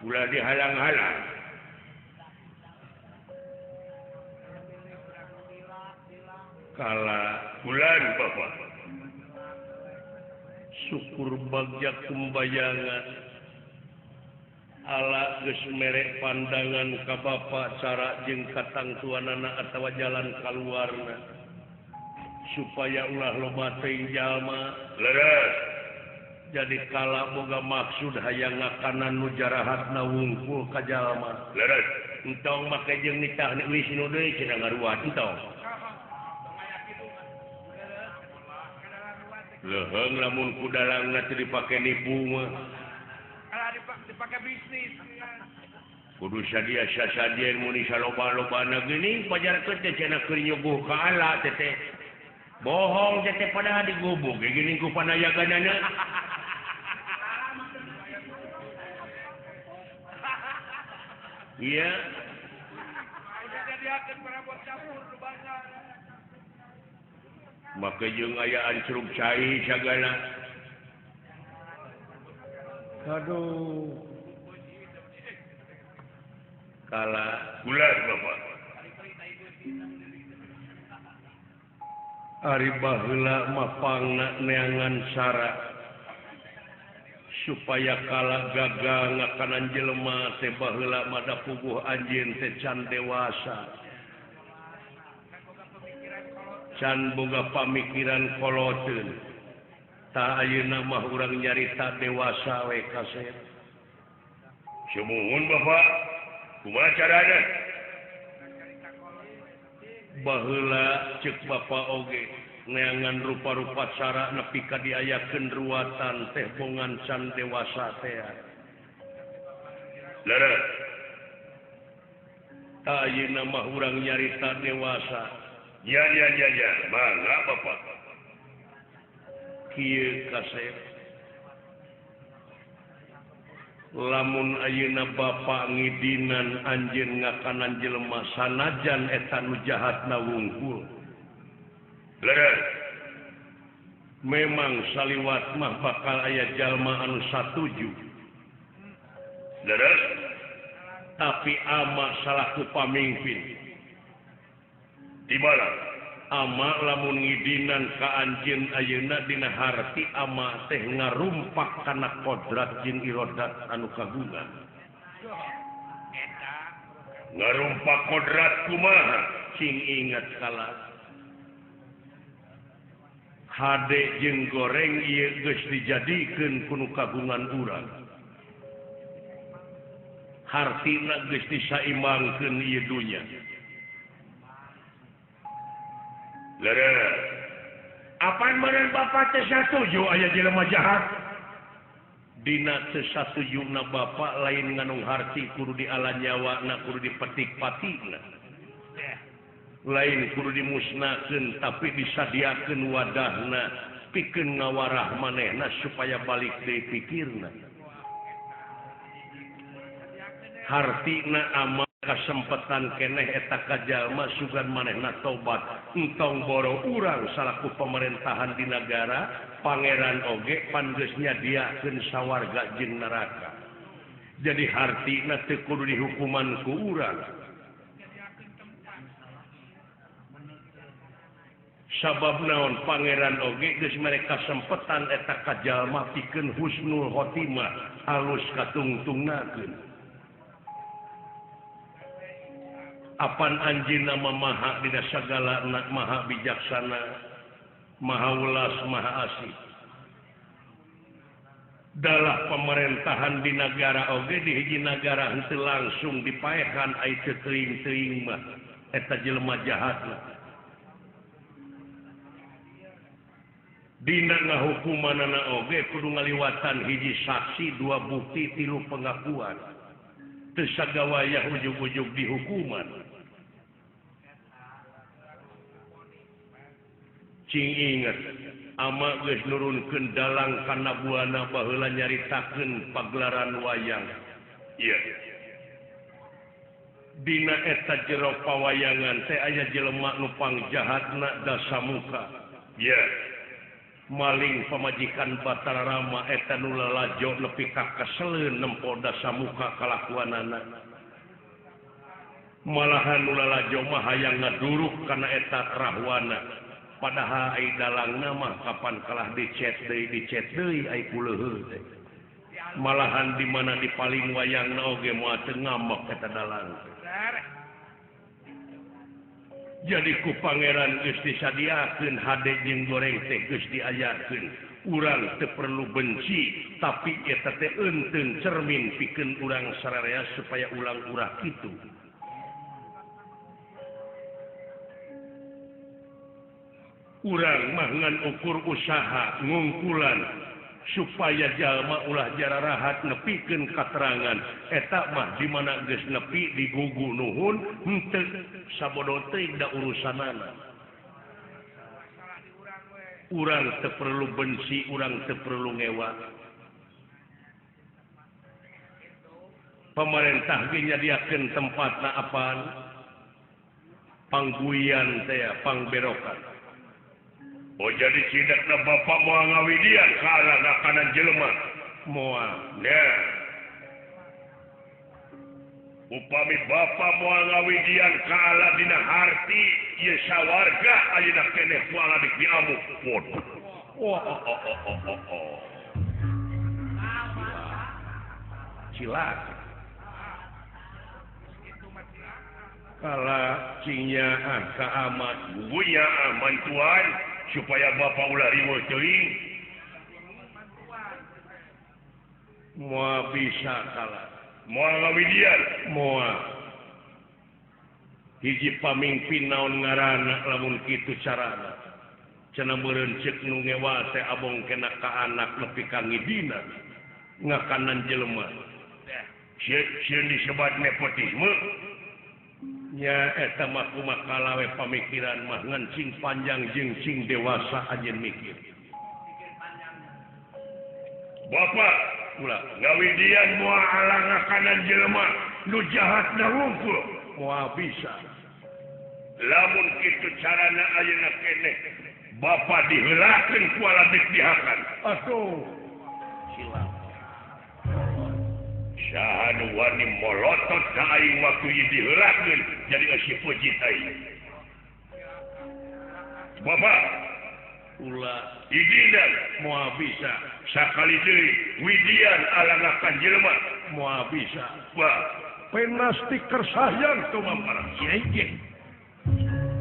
Ulah dihalang-halang. Kala bulan Bapak. Syukur bagja kumbayangan. Ala geus mere pandangan ka Bapa cara jeung katangtuanana atawa jalan kaluarna supaya ulah loba teuing jalma. Leres. Jadi kala boga maksud hayang ngakanan nu jarahatna wungkul ka jalma. Leres. Entong make jeung nitah Wisnu deui cenah ngaruat entong. Leuheung lamun ku dalangna teu dipake nipu mah. Dipake bisnis. Kudu sadia sasadien mun saloba-lobana geuning pajarkeun teh cenah keur nyuguh ka ala teh teh. Bohong teh teh padahal digubug ge geuning ku panayaganana. Iya. Maka jeung aya ancrub cai sagala. Aduh. Kala bulan Bapak. Ari baheula mah pangna neangan sara supaya kala gagal ngakanan jelema teh baheula mah da puguh anjeun teh can dewasa. Can boga pamikiran koloteun. Tah ayeuna mah urang nyarita dewasa we kasep. Sumuhun Bapak, kumaha carana? Baheula ceuk Bapak oge neangan rupa-rupa cara nepi ka diayakeun ruatan teh bongan can dewasa teh. Leres. Tah ayeuna mah urang nyarita dewasa. Ya ya ya ya, mangga Bapak. Kieu kasep. Lamun ayeuna Bapak ngidinan anjeun ngakanan jelema sanajan eta nu jahatna wungkul. Leres. Memang saliwat mah bakal aya jalma anu satuju. Leres. Tapi ama salaku pamimpin. Dibala ama lamun ngidinan ka anjeun ayeuna dina harti ama teh ngarumpak kana kodrat jeung irodat anu kagungan. Ngarumpak kodrat kumaha? Cing ingat kala hade jeung goreng ieu geus dijadikeun ku nu kagungan urang. Hartina geus disaimbangkeun ieu dunya. Leres. Apaan meureun Bapak teh satuju aya jelema jahat? Dina teu satujuna Bapak lain nganung harti kudu diala nyawana kudu dipetik-patikna. Lain kudu dimusnahkeun tapi disadiakeun wadahna pikeun ngawarah manehna supaya balik deui pikirna. Hartina ama kasempetan keneh eta ka jalma sugan manehna tobat entong boro urang salaku pemerintahan di nagara pangeran oge pan geus nyadiakeun sawarga jeung neraka. Jadi hartina teu kudu dihukuman ku urang. Sabab naon pangeran oge geus mere kasempetan eta ka jalma pikeun husnul khotimah alus katungtungnakeun. Apan anjeunna maha dina sagala maha bijaksana, maha welas, maha asih. Dalah pemerintahan di nagara oge di hiji nagara henteu langsung dipaehan ai teu teuing-teuing mah eta jelema jahat mah. Dina ngahukumanana oge kudu ngaliwatan hiji saksi, dua bukti, tilu pengakuan. Teu sagawayah ujug-ujug dihukuman. Cing inget, ama geus nurunkeun dalang kana buana baheula nyaritakeun pagelaran wayang. Iya. Dina eta jero pawayangan teh aya jelema nu pangjahatna dasamuka. Iya. Maling pamajikan Batara Rama eta nu lalajo nepi ka keseleun nempo dasamuka kalakuanana. Malahan nu lalajo mah hayang ngaduruk kana eta rahwana. Padahal ai dalangna mah kapan kalah dicet deui ai kuleuheul teh. Malahan di mana di paling wayangna oge moal teu ngambek eta dalang. Jadi ku pangeran geus disadiakeun hade jeung goreng teh geus diajarkeun. Urang teu perlu benci, tapi eta teh eunteun cermin pikeun urang sararea supaya ulang urah kitu. Urang mah ngan ukur usaha ngungkulan supaya jalma ulah jararahat nepikeun katerangan eta mah di mana geus nepi digugu nuhun henteu sabodo teuing da urusanana. Urang teu perlu benci, urang teu perlu ngewa. Pemerintah ge nyadiakeun tempatna apaan? Pangguian teh, pangberokan. Oh jadi cidakna bapak moal ngawidian ka anak-anak jelema moal. Nah. Upami bapak moal ngawidian ka ala dina harti ieu sawarga ayeuna keneh ku ala dik diamuk. Waduh. Oh oh oh oh oh oh. Cilaka. Kala cingnya ka amat bubunya mantuan supaya bapak ulah riweuh teuing moal bisa kalah moal ngawidian moal hiji pamingpin naon ngaranna lamun kitu carana cenah meureun ceuk nu ngewa teh abong kena ka anak nepi ka ngidina ngakanan jelema sieun disebat nepotisme nya eta mah kumaha kalawe pamikiran mah ngan sing panjang jeung sing dewasa anjeun mikir. Bapak ulah ngawidian moal alangakanan jelema nu jahatna wungkul moal bisa. Lamun kitu carana ayeuna keneh bapak diheulakeun ku aladek dihakan. Aduh cilaka. Saha nu wani molotot ka aing waktu ieu diheulakeun jadi eusi pujit aing. Bapak ulah idinan moal bisa sakali deui widian alangakan jelema moal bisa. Wah, penasti kersahyang tumampara. Kiai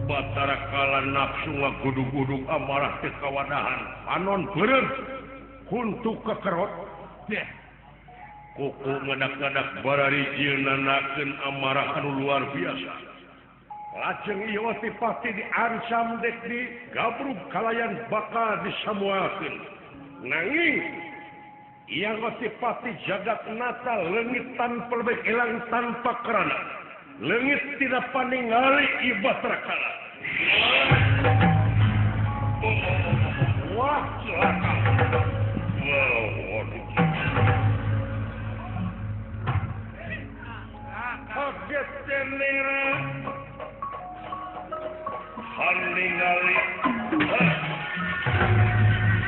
Batara Kala nafsu ngagudug-gudug amarah teu kawadahan panon beureum huntu kekerot. Deh. Kuku ngadak-ngadak bararijil nanakeun amarah anu luar biasa. Lajeng ieu pati diancam dek di gabrug kalayan bakal disamuakeun. Nanging ieu pati jagat nata leungit tanpa lebih elang tanpa kerana. Leungit tidak paningali ieu Batara Kala. Wah, celaka. Wow, waduh. Kaget tenera haningali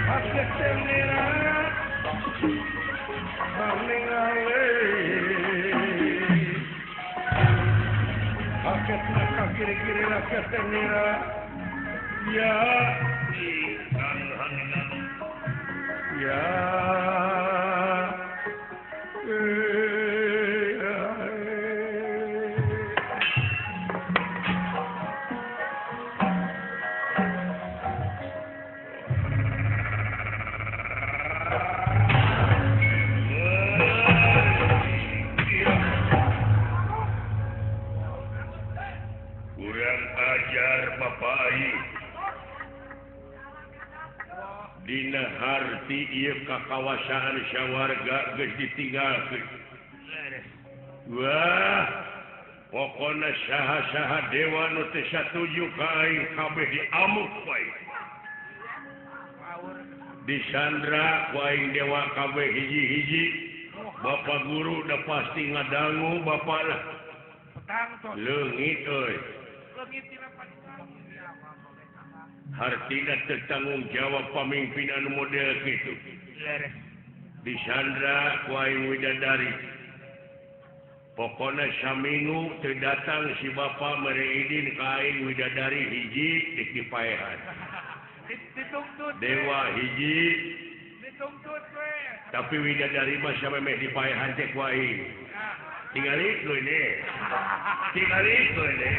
kaget tenera haningali kaget naka kiri-kiri kaget tenera ya haningali ya. Dina harti ieu kakawasaan sawarga geus ditinggalkeun. Wah, pokona saha-saha dewa nu teu satuju ka aing kabeh diamuk wae. Disandra ku aing dewa kabeh hiji-hiji. Bapak guru udah pasti ngadangu bapak lah. Leungit euy. Hartina teu tanggung jawab pamimpin anu model kitu. Disandra ku aing Widadari. Pokona saminggu teu datang si bapa mere idin ka aing Widadari hiji dik dipaehan. Dewa hiji dituntut we. Tapi Widadari mah samemeh dipaehan teh ku aing. Tingali ini. Tingali ini.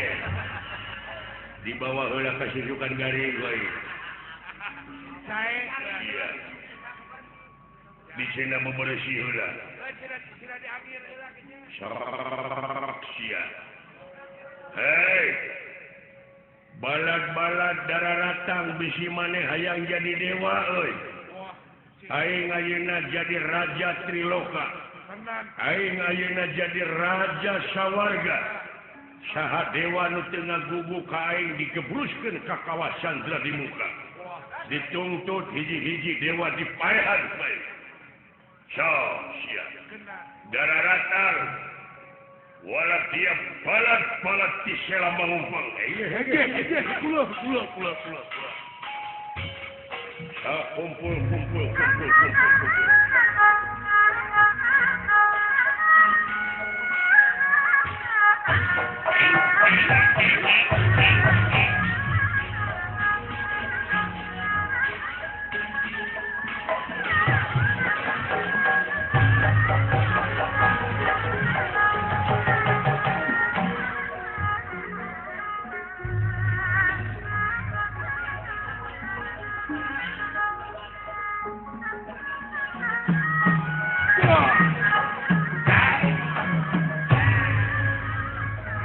Di bawah heula kasusukan garing ku aing. Sae. Iya. Disena memeresi heula. Sia. Hei. Balad-balad dararatang bisi maneh hayang jadi dewa euy. Aing ayeuna jadi raja Triloka. Aing ayeuna jadi raja sawarga. Saha dewa nu teu ngagugu ka aing digebruskeun ka kawasan Dradimuka. Dituntut hiji-hiji dewa dipaehan bae. So, sia. Dararatang wala tiap balat-balat di sela mangumpang. Kula kula kula kula. Ah, kumpul kumpul kumpul kumpul kumpul.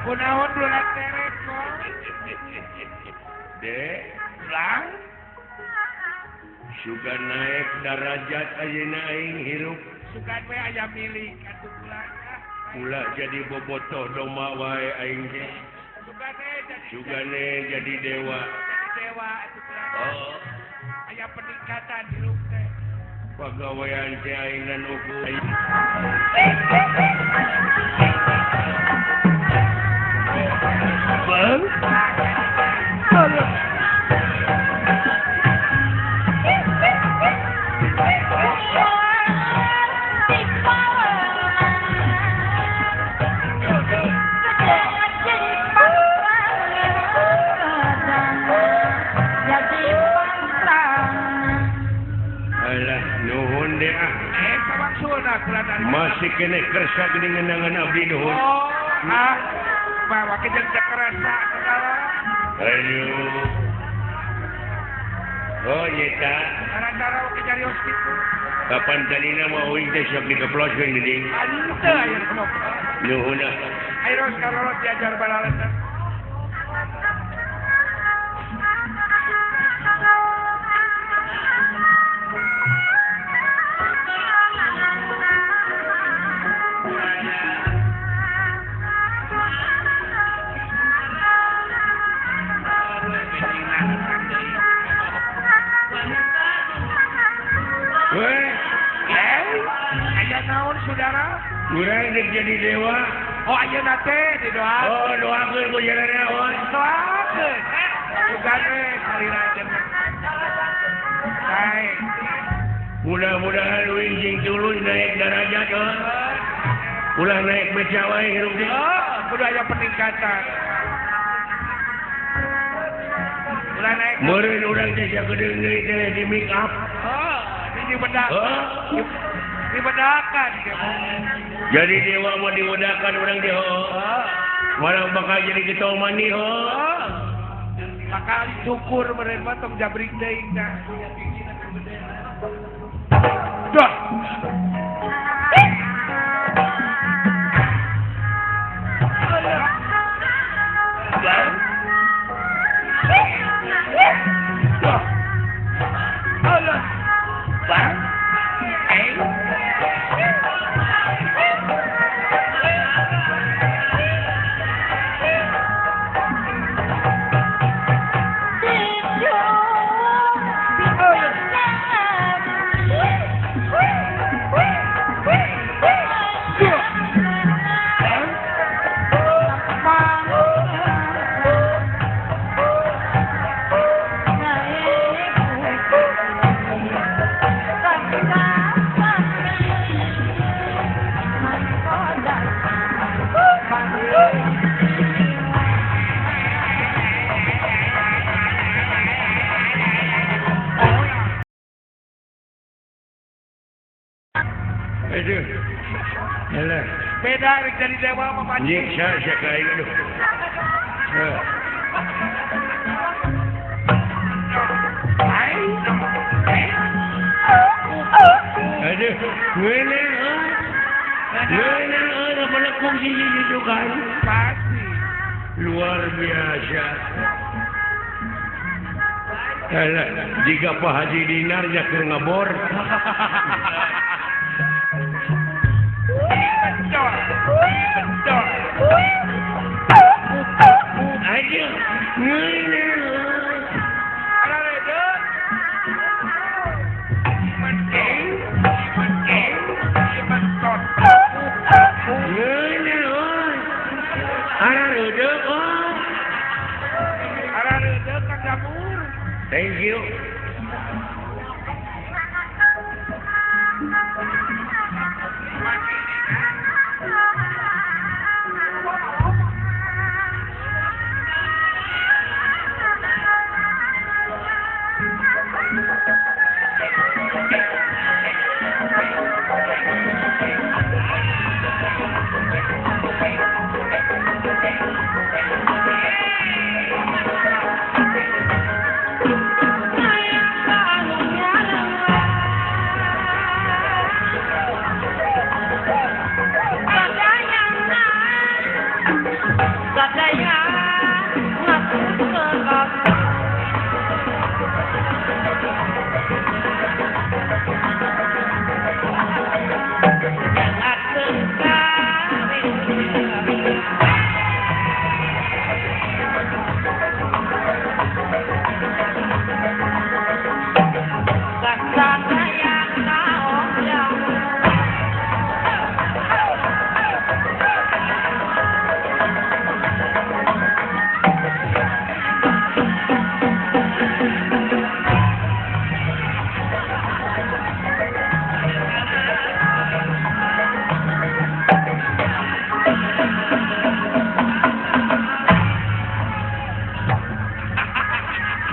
Kunaon bulan teret kok. Dek, ulang. Suka naik darajat ayeuna aing hirup. Sugan we aya milik atuh ulang. Ulah jadi bobotoh domba wae aing teh. Sugane jadi dewa. Jadi dewa atuh ulang. Oh. Aya peningkatan hirup teh. Pagawean teh aing dan ukur. Bang. Alah, nuhun deh ah. Masih kene kersa geuning ngenangan abdi nuhun. Oh, ah. Bawa ke jeung kerasa segala. Aduh. Oh, nyeta. Cara-cara oke carios kitu. Kapan tadina mah uing teh sok dikeploskeun geuning. Henteu aya keplok. Nuhun ah. Ayo karolot diajar balaletan. Urang dek jadi dewa. Oh ayeuna teh didoakeun. Oh doakeun ku jaraneon. Doakeun. Sugan we salira jeung. Baik. Mudah-mudahan uing jeung tulus naik darajat oh. Ulah naik beca wae hirup teh. Oh, kudu aya peningkatan. Ulah naik. Meureun urang teh sakedeung deui teh di make up. Oh, di bedak. Oh. Dibedakan. Jadi dewa mau dibedakan orang dia. Oh. Orang bakal jadi ketua mani oh. Bakal syukur meureun mah tong jabrik deui tah. Dah. Allah. Bang. Beda rek jadi dewa mah Pak. Nyiksa sia ka aing aduh. Aduh, ngeunah euy. Ngeunah euy melekung siji gitu kan. Pasti. Luar biasa. Alah, jika Pak Haji Dinar nya keur ngabor. Betul. Betul. Aduh, ngeunah. Thank you.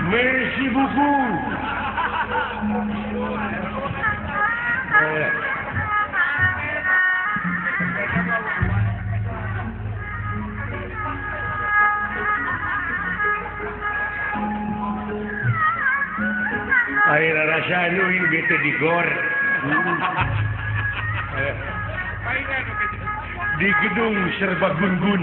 Merci beaucoup. Air rasa nu gitu di gor. Di gedung serba gun-gun.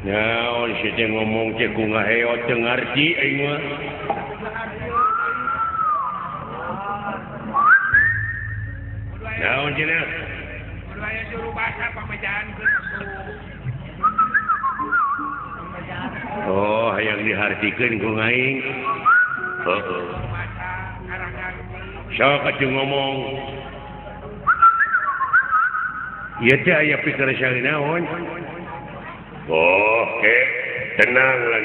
Naon si teh ngomong teh ku ngaheot teu ngarti aing mah. Naon cenah? Kudu aya juru bahasa pamejaan Oh, hayang dihartikeun ku aing. Heeh. Sok atuh ngomong. Ieu teh aya pikir naon? Oh, oke, tenang lah.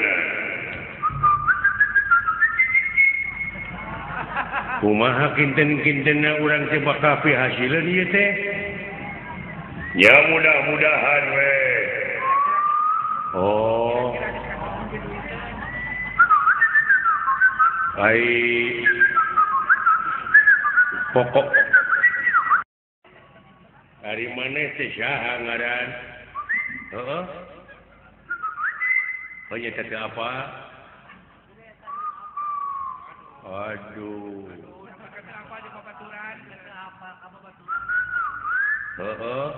Kumaha kinten-kintenna urang teh bakal pihasileun ieu teh? Ya mudah-mudahan we. Oh. Ai pokok Ari maneh teh saha ngaran? Heeh. Oh nya teh apa? Aduh. Heeh.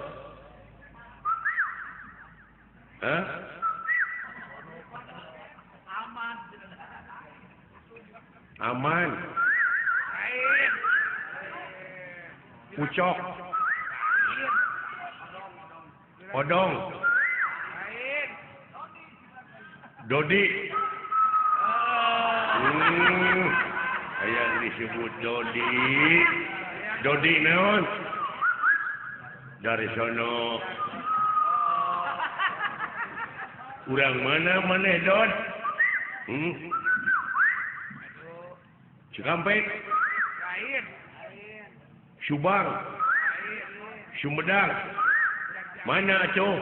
Hah? Aman. Ucok. Odong. Dodi. Hayang disebut Dodi. Dodi naon? Dari sono. Urang mana maneh Dod? Cikampek. Subang. Sumedang. Mana atuh?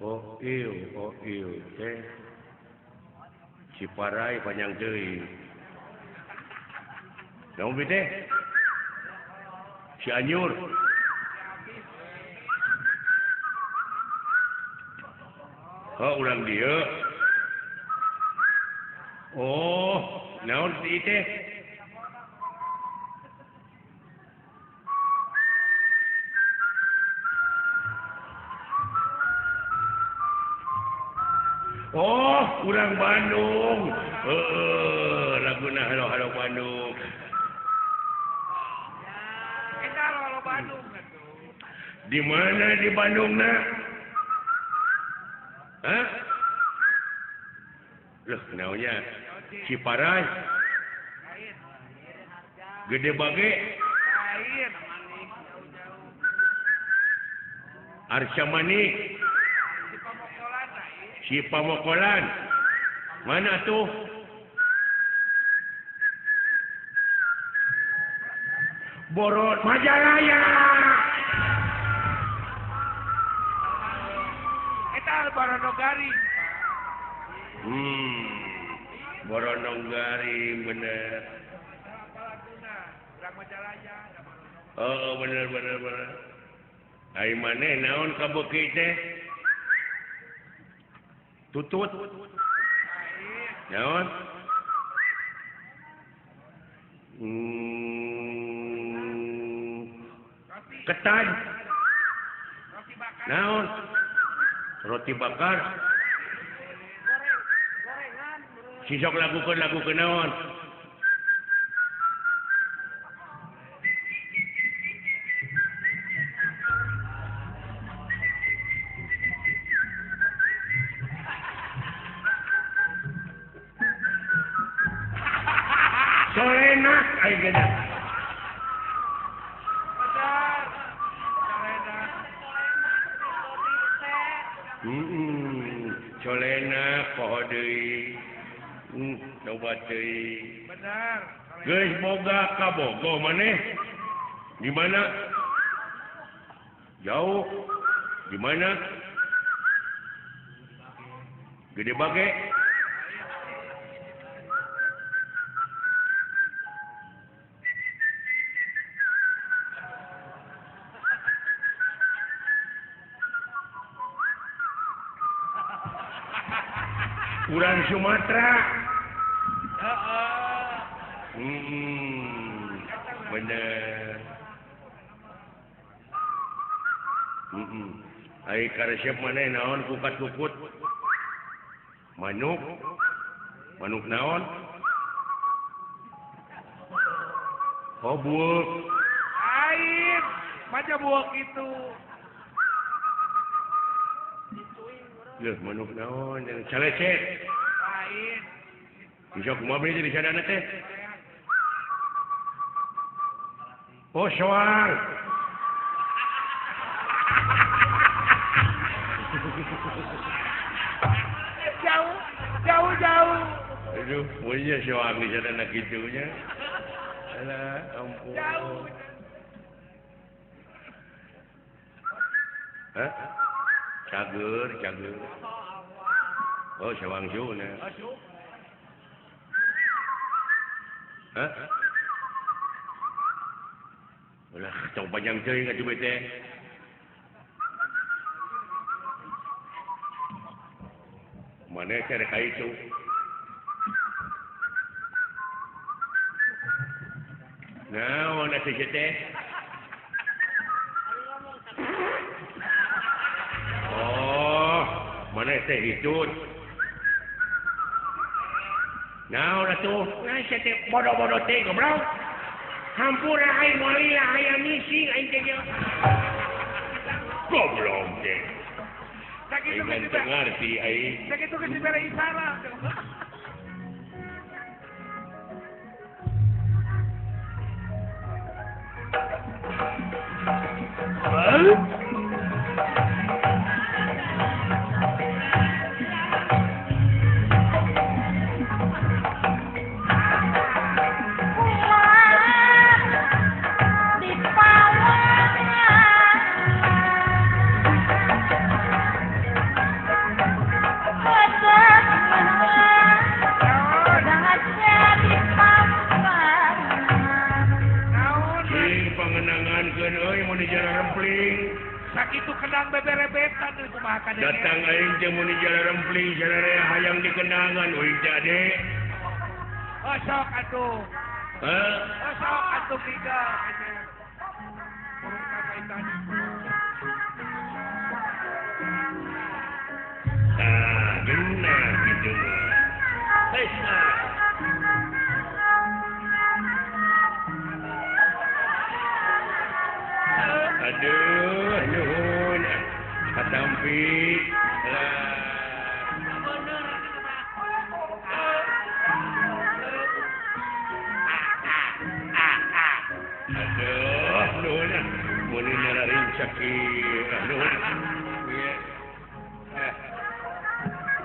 Oh ieu teh. Ciparai panjang teuing. Naon teh? Cianjur. Oh, urang dieu. Oh, naon ieu teh? Oh, urang Bandung. Heeh, laguna halo-halo Bandung. Eta halo-halo Bandung atuh. Di mana di Bandung na? Hah? Loh, naonnya? Ciparai. Gede Bage. Arca Manik. Cipamokolan. Mana tuh? Borot Majalaya. Eta Boronogari. Boronogari bener. Oh, bener bener bener. Ai maneh naon kabeuki teh? Tutut. Naon? Ketan. Naon? Roti bakar. Sisok lakukan lagu kenaon? Solenak ai gede. Colenak poho deui. Coba deui. Benar. Geus boga kabogoh maneh. Di mana? Jauh. Di mana? Gede Bage. Urang Sumatera. Bener. Ai karesep maneh naon kukat-kukut? Manuk. Manuk naon? Oh, buuk. Air, maja buuk itu. Loh, manuk naon? Calecet. Lain. Bisa kumaha beli di sadana teh? Oh, soang. Jauh, jauh, jauh. Aduh, punya soang di sadana kitunya. Alah, ampun. Jauh. Hah? Cager, cager. Oh, sawang siuna. Hah? Ulah tong panjang teuing atuh teh. Maneh teh rek ka itu. Naon atuh teh? Oh, maneh teh hitut. Naon atuh? Nah, sia teh bodoh-bodoh teh goblok. Hampura aing moal lila hayang ngising aing teh. Goblok teh. Sakitu Aing teu ngarti aing. Sakitu geus dibere isyarat. Datang aing teh mun di jalan rempling sararea hayang dikenangan euy teh ade. Oh sok atuh. Hah? Oh sok atuh tiga. Ah, geunah kitu mah. Geus ah. Aduh, nuhun. Katampi lah. Aduh, nuhun. Mun nyararincak ieu, nuhun. Ieu.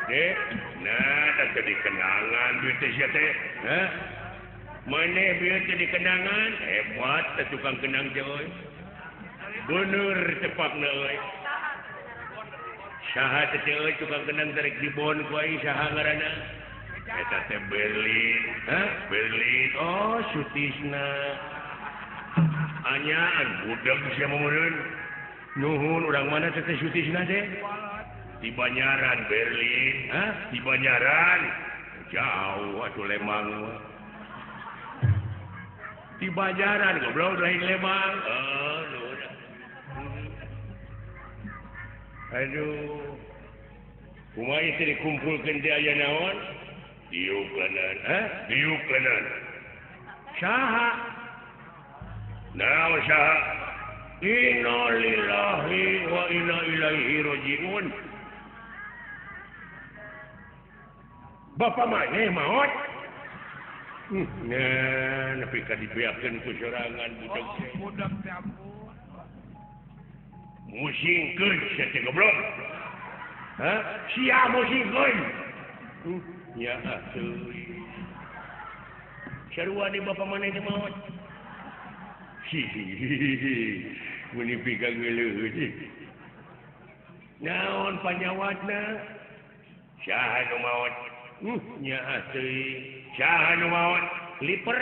Dek, nah teh dikenangan duit teh sia teh. Hah? Maneh bieu teh dikenangan, hebat teh tukang kenang teh euy. Bener tepakna euy. Saha teh euy tukang kenang tarik dibon ku aing saha ngaranna? Eta teh Berlin. Hah? Berlin. Oh, Sutisna. Anyaan budak sia meureun. Nuhun urang mana teh Sutisna teh? Di Banyaran Berlin. Hah? Di Banyaran. Jauh atuh Lembang mah. Di Banyaran goblok lain Lembang. Oh, nuhun. Aduh. Kumaha teh dikumpulkeun teh aya naon? Diuklanan, hah? Diuklanan. Saha? Naon saha? Innalillahi wa inna ilaihi rajiun. Bapak maneh maot? Nah, nepi ka dibeakeun ku sorangan budak teh. Budak teh ampun. Musingkeun sia teh goblok. Hah? Sia musingkeun. Ya atuh. Sarua di bapak maneh teh maot. Hihihi. Mun pika geuleuh teh. Naon panyawatna? Saha nu maot? Nya atuh. Saha nu maot? Liper.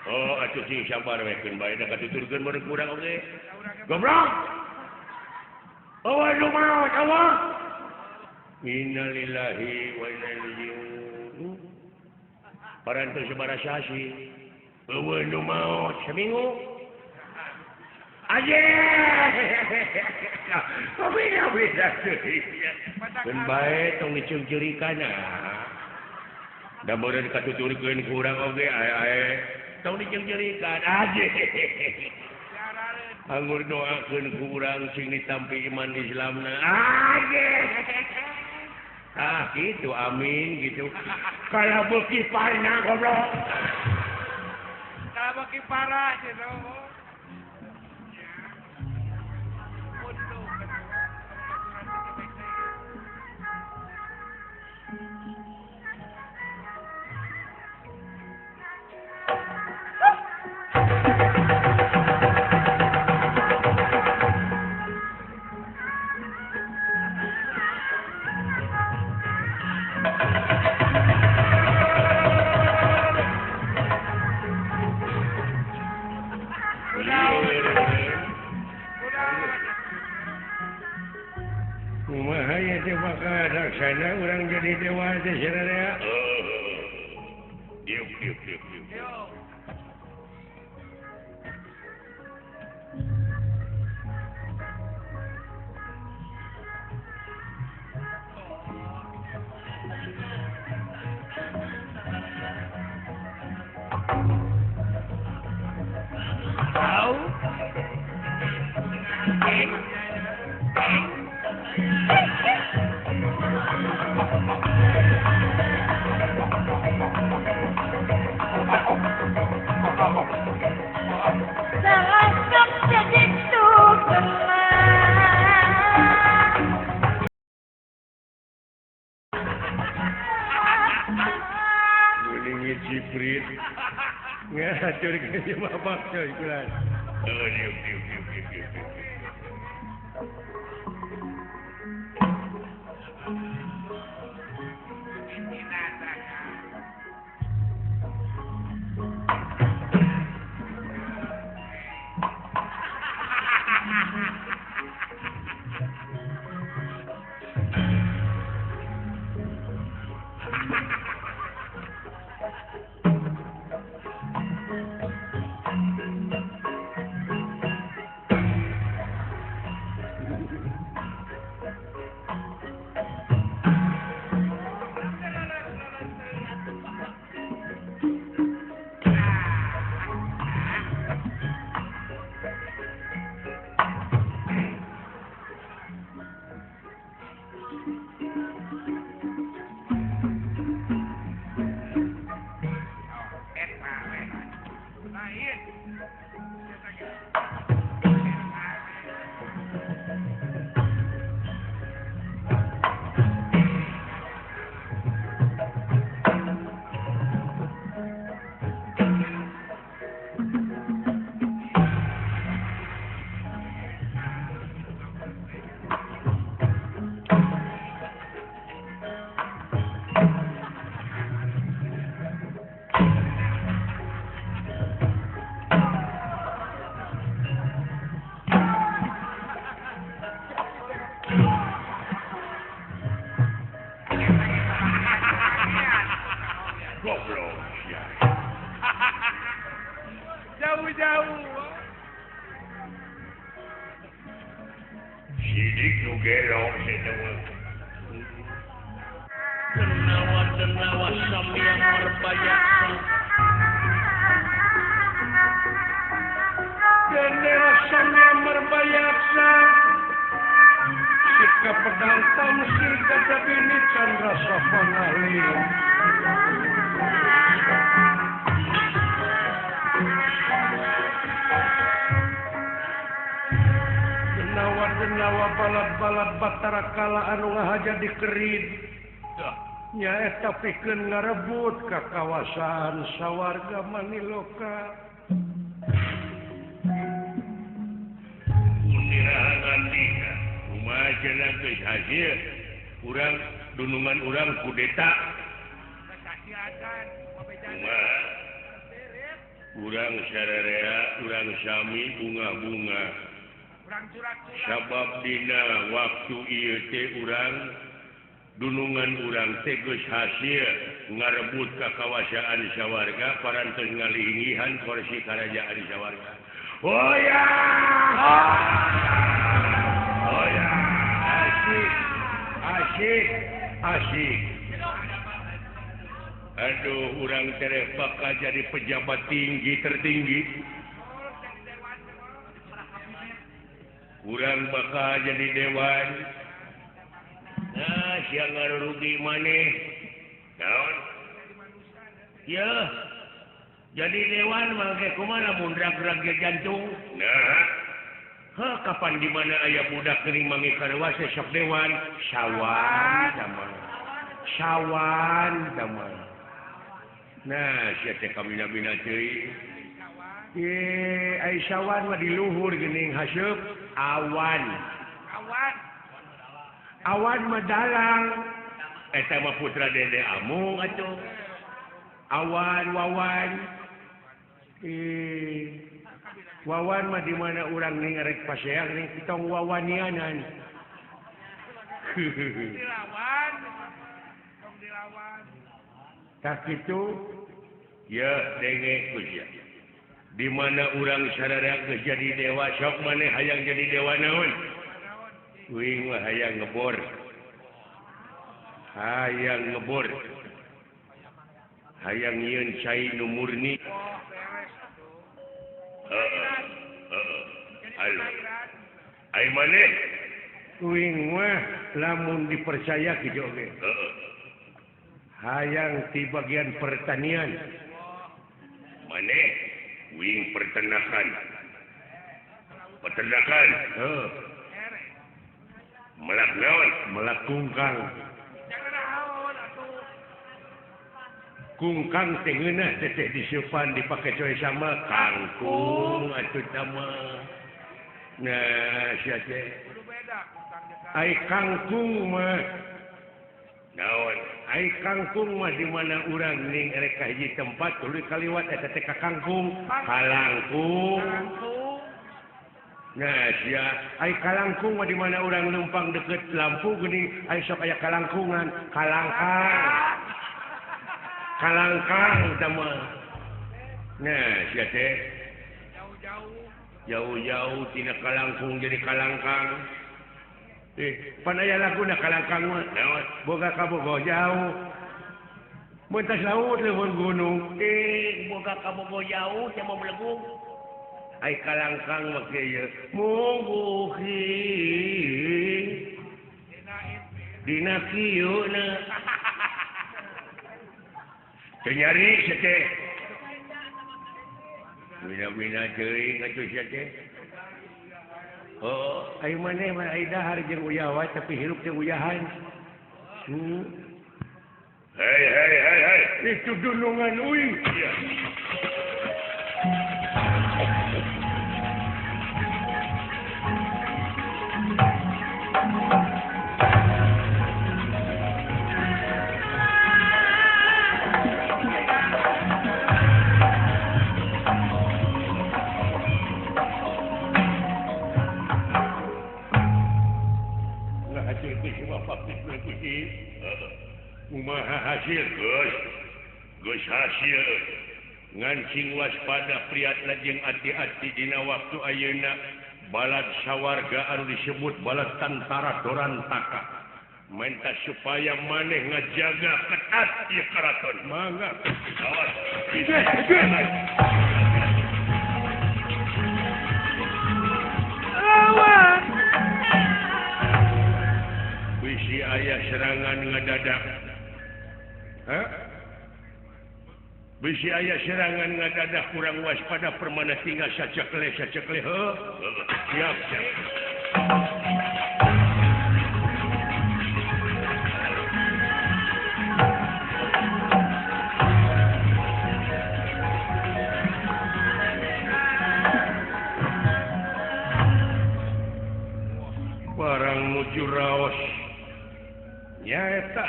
Oh, atuh sing sabar we keun bae da katuturkeun meureun kurang oge. Goblok. Eueuh nu maot, eueuh. Innalillahi wa inna ilaihi raji'un. Parantos sabaraha sasi. Eueuh nu maot seminggu. Aje. Beda keun bae tong dicungcurikan ah. Da meureun katuturkeun ku urang oge ae-ae tong dicungcurikan aje. Anggur doakeun ku urang sing ditampi iman Islamna. Aje. Ah gitu amin gitu. Kalau beuki parna goblok. Kalau beuki parah gitu. teh bakal laksana urang jadi dewa teh sararea. Diuk diuk diuk diuk. Nyaeta pikeun ngarebut ka kawasan sawarga Maniloka. Unirahan andika kumaha cenah geus hasil urang dunungan urang kudeta. Kumaha urang sararea urang sami bunga-bunga. Sabab dina waktu ieu teh urang dunungan urang teh geus hasil ngarebut ka kawasaan sawarga parantos ngalingihan kursi karajaan sawarga. Oh ya. Oh ya. Asik. Asik. Asik. Aduh, urang tereh bakal jadi pejabat tinggi tertinggi. Urang bakal jadi dewan. Nah, siang ngarugi maneh. Naon? Ya. Jadi dewan mangke kumaha mun rag-rag jantung? Nah. Heh, kapan di mana aya budak geuning mangi karewasa sok dewan? Sawan damang. Sawan damang. Nah, sia teh kabina-bina teuing. Ye, ai sawan mah di luhur geuning haseup awan. Awan. Awan mah dalang. Eta mah putra Dede Amung atuh. Awan wawan. Wawan mah di mana urang ning rek paseang ning kitong wawanianan. Dilawan. Tong dilawan. Tah kitu ya denge ku sia. Di mana urang sararea geus jadi dewa sok maneh hayang jadi dewa naon? Uing mah hayang ngebor. Hayang ngebor. Hayang nyieun cai nu murni. Heeh. Heeh. Ayo. Ai maneh? Uing mah lamun dipercaya kitu oge. Heeh. Hayang ti bagian pertanian. Maneh uing peternakan. Peternakan. Heeh. Melak naon? Melak kungkang. Kungkang teh ngeunah teh disieupan dipake coy sama kangkung atuh tama. Nah, sia teh. Ai kangkung mah naon? Ai kangkung mah di mana urang ning erek ka hiji tempat tuluy kaliwat eta teh ka kangkung, kalangkung. Nah, sia ai kalangkung mah di mana urang leumpang deket lampu geuning ai sok aya kalangkungan, kalangkang. Kalangkang tah mah. Nah, sia teh jauh-jauh. Jauh-jauh tina kalangkung jadi kalangkang. Pan aya laguna kalangkang mah. Naon? Boga kabogoh jauh. Mun tas laut leuweung gunung. Boga kabogoh jauh teh mau belegung. Ai kalangkang mah kieu mungguhi. Dina kieu na. Teu nyari sia teh. Wina-wina teuing atuh sia teh. Oh, ai maneh mah ai dahar jeung uyah wae tapi hirup teh uyahan. Hei hei hei hei, itu dunungan uing. Iya. Kumaha hasil geus geus hasil ngancing waspada priatna jeung ati-ati dina waktu ayeuna balad sawarga anu disebut balad tantara Dorantaka menta supaya maneh ngajaga ketat ieu karaton mangga awas lawan bisi aya serangan ngadadak. Hah? Bisi aya serangan ngadadak kurang waspada permana tinggal sacekle sacekle heuh. Siap siap. Barang nuju raos nyaeta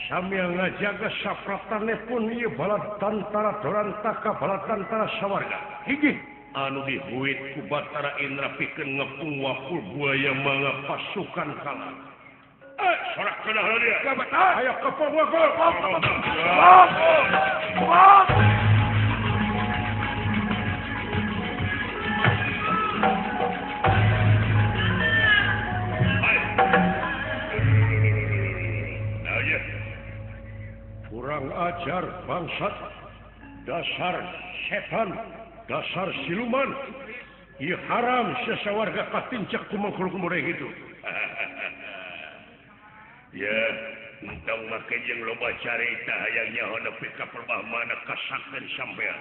sambil ngajaga sapratane pun ieu balad tantara Dorantaka balad tantara sawarga hiji anu dihuit ku Batara Indra pikeun ngepung wakul buaya mangga pasukan kalah. Sorak kedah dia ayo kepung wakul. Kurang ajar bangsat, dasar setan, dasar siluman, ieu haram sesawarga katincak ku makhluk mureh itu. Ya, entong make jeung loba carita hayang nyaho nepi ka perbah mana kasakten sampean.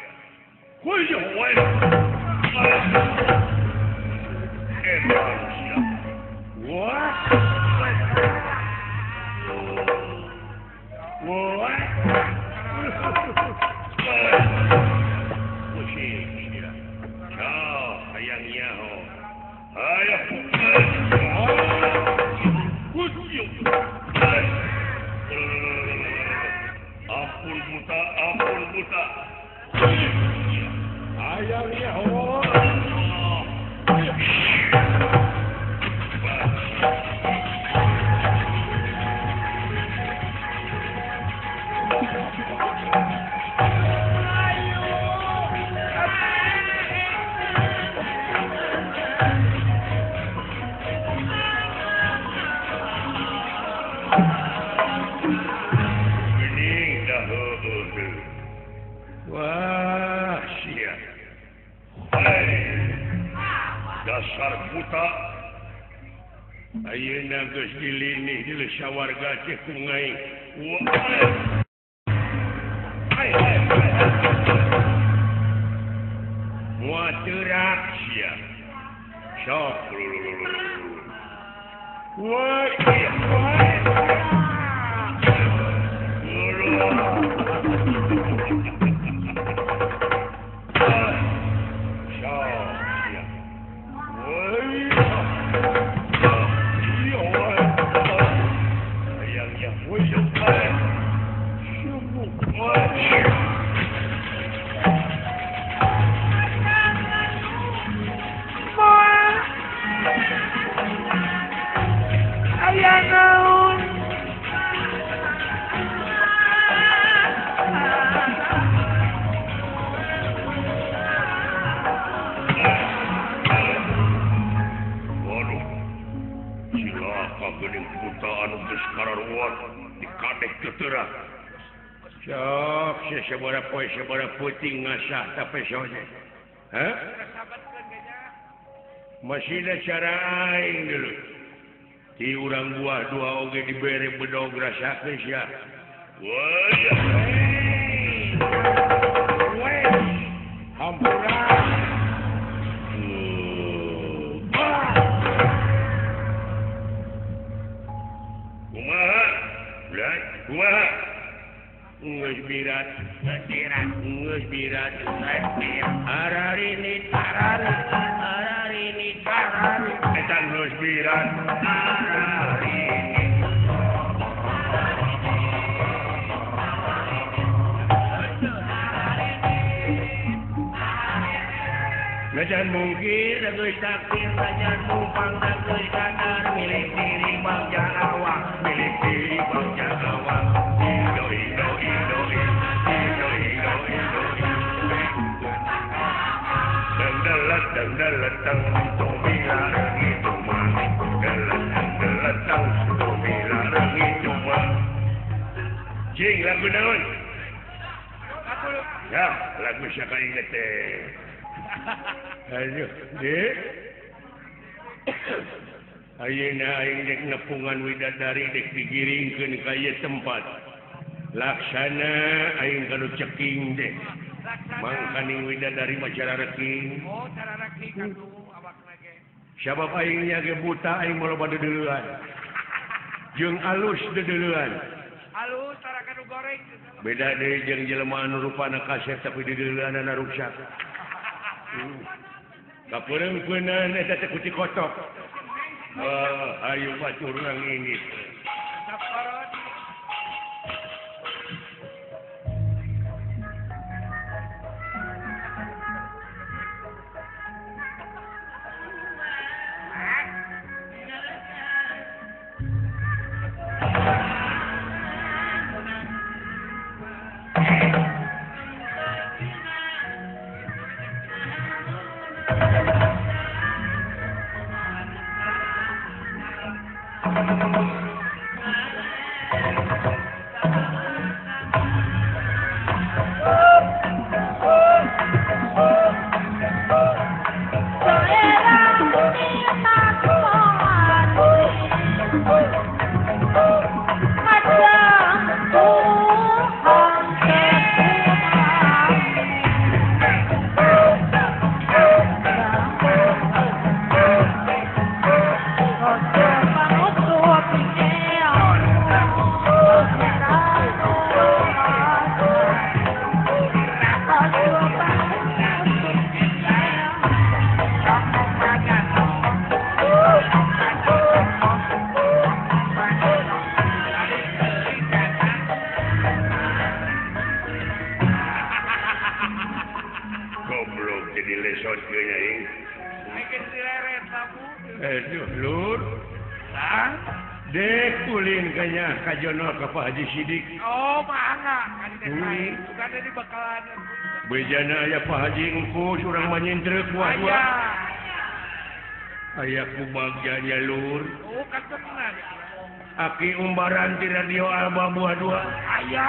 Kuy wae. Emang sia. Wah. Wah. Pusing dia. Kau hayang nyaho. Ayo. Ampun buta, ampun buta. Hayang nyaho. Dasar buta. Ayeuna geus dilinih di sawarga teh ku ngai. Moal teurak sia. Sok. Woi. Sok poe sabaraha peuting ngasah tapi soje. Hah? Masih ada cara aing dulu. Ti urang buah dua oge dibere bedog rasakeun sia. Woi. Woi. Hampura. Kumaha? Lah, kumaha? Geus birat, geus birat, ararinit, ararinit, ararinit, eta geus birat, ararinit. Najan mungkir, geus takdir, najan mumpang, geus kadar, milik diri bangsa awak, milik diri bangsa awak. Cing lagu naon? Ya, lagu siapa inget teh? Aduh, dek. Ayeuna aing dek nepungan widadari dek digiringkeun ka ieu tempat. Laksana aing kanu ceking deh. Mangkaning widadari mah cara reking. Oh, cara reking atuh awakna ge. Sabab aing nya ge buta aing mah loba deudeuleun. Jeung alus deudeuleun. Alus tara kanu goreng. Beda deui jeung jelema anu rupana kasep tapi deudeuleunana ruksak. Kapeureumpeunan eta teh kuti kotok. Ayo batur urang ini. Pak Haji Sidik. Oh, mangga kan di bakalan. Bejana aya Pak Haji engku urang mah nyintrek buah dua. Aya ku bagja jalur. Oh, katenan. Aki umbaran di radio Alba buah dua. Aya.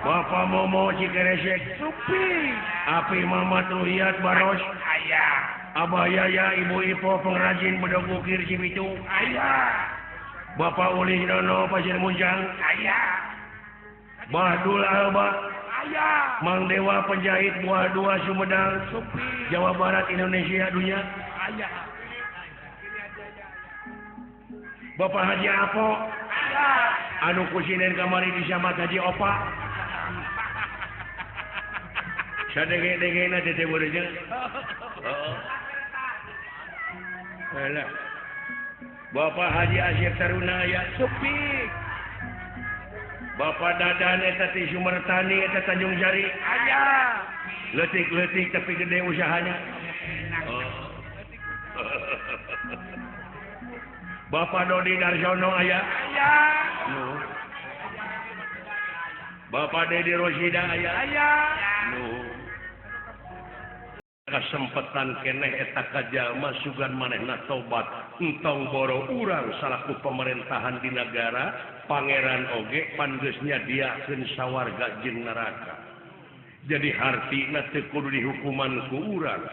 Bapak Momo Cikeresek. Supi. Api Mama Ruhiat Baros. Aya. Abah Yaya Ibu Ipo pengrajin bedog ukir Cibitung aya. Bapak Uli Dono Pasir Munjang aya. Bahdul Alba aya. Mang Dewa penjahit buah dua Sumedang Jawa Barat Indonesia dunia aya. Bapak Haji Apo aya. Anu kusinen kamari disamat Haji Opa. Sadenge-dengena teh boreja. Heeh. Alah. Bapak Haji Asyik Taruna aya Supi. Bapak Dadan eta ti Sumertani eta Tanjung Jari aya. Leutik-leutik tapi gede usahanya. Oh. Bapak Dodi Darsono aya. Aya. No. Bapak Dedi Rosida aya. Aya. No. Kasempatan keneh eta kajalma sugan manehna tobat entong boro urang salaku pemerintahan di negara pangeran oge pan geus nyadiakeun sawarga jeung neraka. Jadi hartina teu kudu dihukuman ku urang.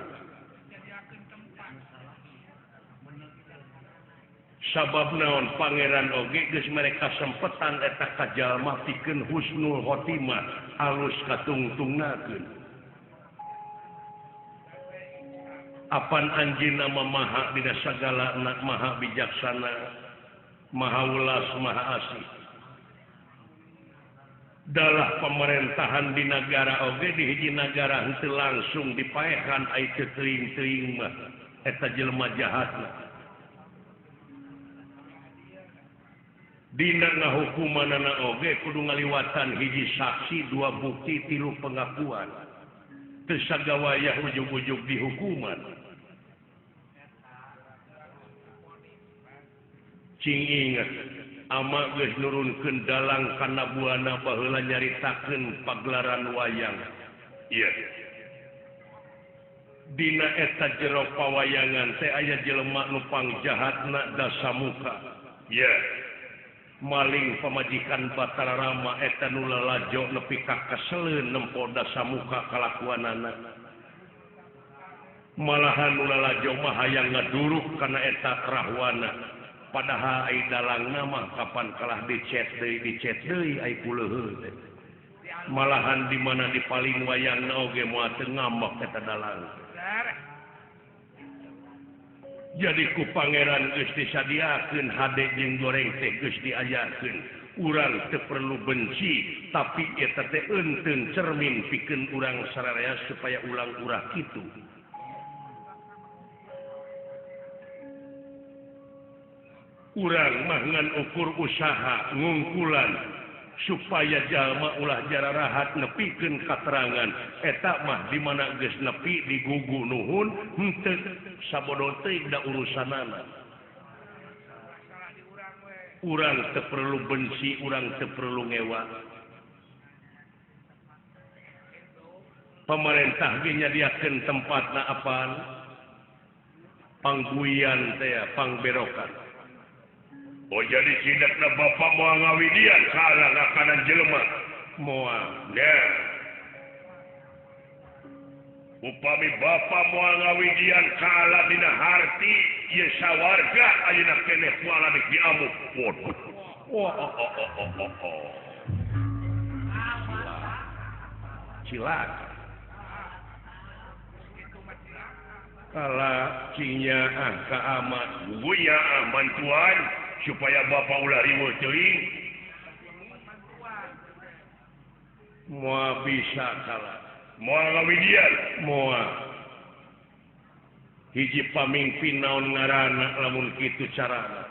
Sabab naon pangeran oge geus mere kasempetan eta kajalma pikeun husnul khotimah alus katungtungnakeun. Apan anjeunna maha dina sagala maha bijaksana, maha welas, maha asih. Dalah pemerintahan di nagara oge di hiji nagara henteu langsung dipaehan ai teu teuing-teuing mah eta jelema jahatna. Dina ngahukumanana oge kudu ngaliwatan hiji saksi, dua bukti, tilu pengakuan. Teu sagawayah ujug-ujug dihukuman. Cing inget ama geus nurunkeun dalang kana buana baheula nyaritakeun pagelaran wayang. Ieu. Dina eta jero pawayangan teh aya jelema nu pangjahatna dasamuka. Ieu. Maling pamajikan Batara Rama eta nu lalajo nepi ka keseleun nempo dasamuka kalakuanana. Malahan nu lalajo mah hayang ngaduruk kana eta rahwana. Padahal ai dalangna mah kapan kalah dicet deui ai kuleuheun teh. Malahan di mana dipaling wayangna oge moal teu ngambek eta dalang. Jadi ku pangeran geus disadiakeun hade jeung goreng teh geus diajarkeun. Urang teu perlu benci, tapi eta teh eunteun cermin pikeun urang sararea supaya ulang urah kitu. Urang mah ngan ukur usaha ngungkulan supaya jalma ulah jararahat nepikeun katerangan eta mah di mana geus nepi digugu nuhun henteu sabodo teuing da urusanana. Urang teu perlu benci, urang teu perlu ngewa. Pemerintah ge nyadiakeun tempatna apaan? Pangguian teh, pangberokan. Oh jadi sidakna bapak moal ngawidian kalah ngakanan jelema moal. Nah. Upami bapak moal ngawidian kalah dina harti ieu sawarga ayeuna keneh moal dek diamuk. Waduh. Oh oh oh oh oh oh. Cilaka. Kala cinya ah ka amat guya ah bantuan supaya bapak ulah riweuh teuing. Moal bisa kalah. Moal ngawidian, moal. Hiji pamingpin naon ngaranna lamun kitu carana.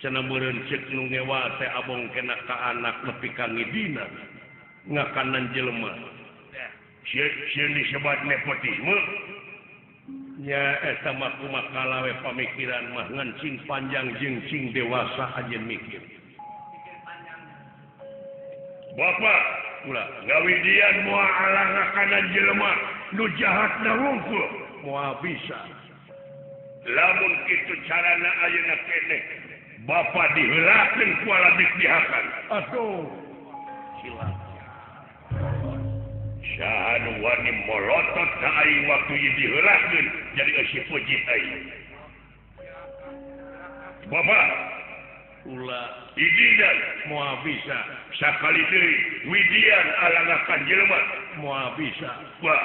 Cenah meureun ceuk nu ngewa teh abong kena ka anak nepi ka ngidina ngakanan jelema. Sieun disebat nepotisme. Nya eta mah kumaha we pamikiran mah ngan cing panjang jeung cing dewasa anjeun mikir. Bapak ulah ngawidian moal alah ngakanan jelema nu jahatna wungkul moal bisa. Lamun kitu carana ayeuna keneh bapak diheulakeun ku aladek dihakan. Aduh cilaka. Saha nu wani molotot ka aing waktu ieu diheulakeun jadi si pujit aing. Bapak ulah idinan moal bisa sakali deui widian alangakan jelema moal bisa. Wah,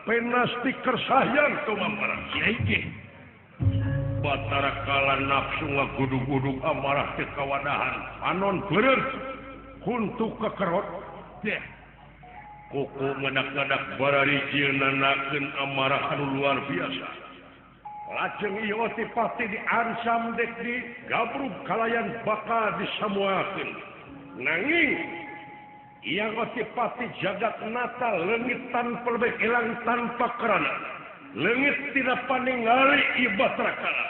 penasti kersahyan tumampara. Kiai Batara Kala nafsu ngagudug-gudug amarah teu kawadahan anon beureum huntu kekerot deh kuku ngadak-ngadak barari nanakeun amarah anu luar biasa lajeng ieu pasti diancam dek di gabrug kalayan bakal disamuakeun nanging ieu pasti jagat nata leungit tanpa lebih ilang tanpa kerana leungit tidak paningali ieu Batara Kala.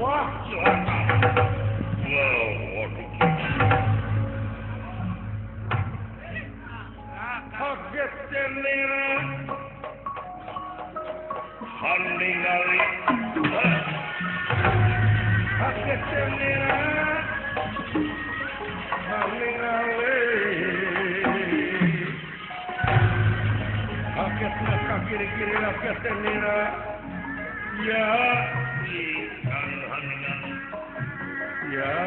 Wah, celaka. Wow, waduh. Kaget cenera. Haningali. Kaget cenera. Haningali. Kaget maka kiri-kiri rakyat tenira ya ya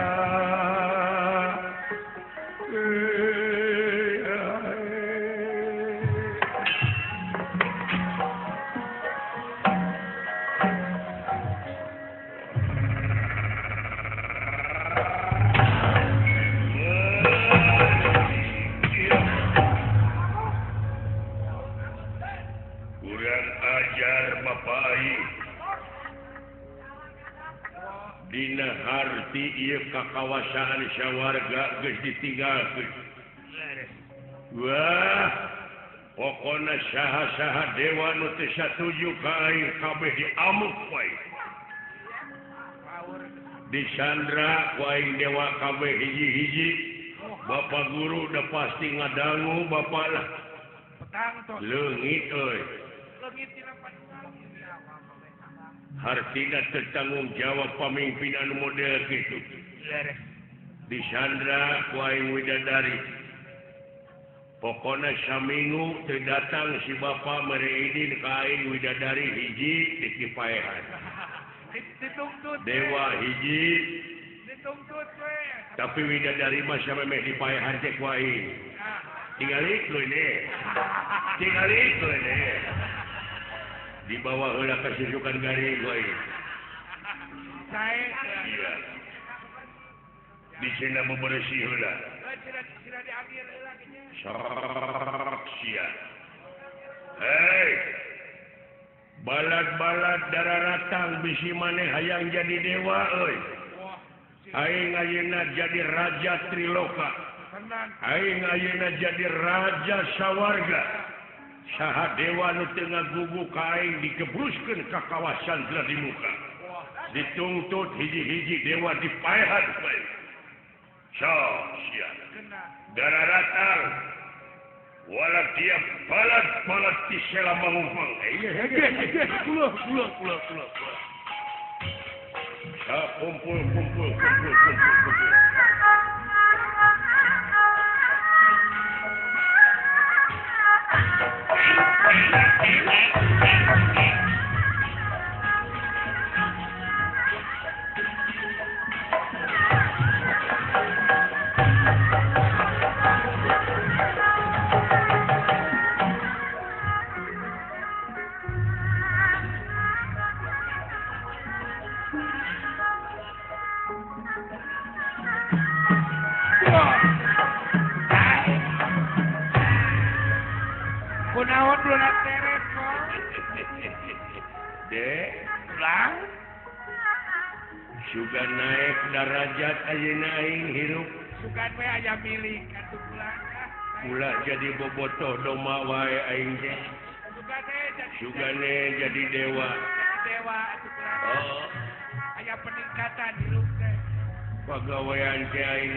Dina harti ieu kakawasaan sawarga geus ditinggalkeun. Wah, pokona saha-saha dewa nu teu satuju ka aing kabeh diamuk wae. Disandra ku aing dewa kabeh hiji-hiji. Bapak guru udah pasti ngadangu bapak lah. Leungit euy. Hartina tertanggung jawab pemimpin anu model gitu. Disandra ku aing widadari. Pokona saminggu teu datang si bapa mere idin ka aing widadari hiji dikipaehan. Dewa hiji dituntut we. Tapi widadari mah samemeh dipaehan teh ku aing. Tingali lu ini. Tingali lu ini. Di bawah heula kasusukan garing wae. Sae. Iya. Di sini bebersih heula. Sok sia. Hei. Balad-balad dararatang bisi maneh hayang jadi dewa euy. Aing ayeuna jadi raja Triloka. Aing ayeuna jadi raja sawarga. Saha dewa nu teu ngagugu ka aing dikebruskeun ka kawasan telah di muka. Dituntut hiji-hiji dewa dipaehan bae. Sok sia. Dararatang wala dia balat-balat di sela mangumpang. Pulah pulah pulah pulah. Kumpul kumpul kumpul kumpul kumpul. Kunaon belum teres kok. Dek, ulang. Sugan naik darajat ayeuna aing hirup. Sugan we aya milik atuh pulang. Ulah jadi bobotoh doma wae aing teh. Sugane jadi dewa. Jadi dewa atuh pulang. Oh. Aya peningkatan hirup teh. Pagawean teh aing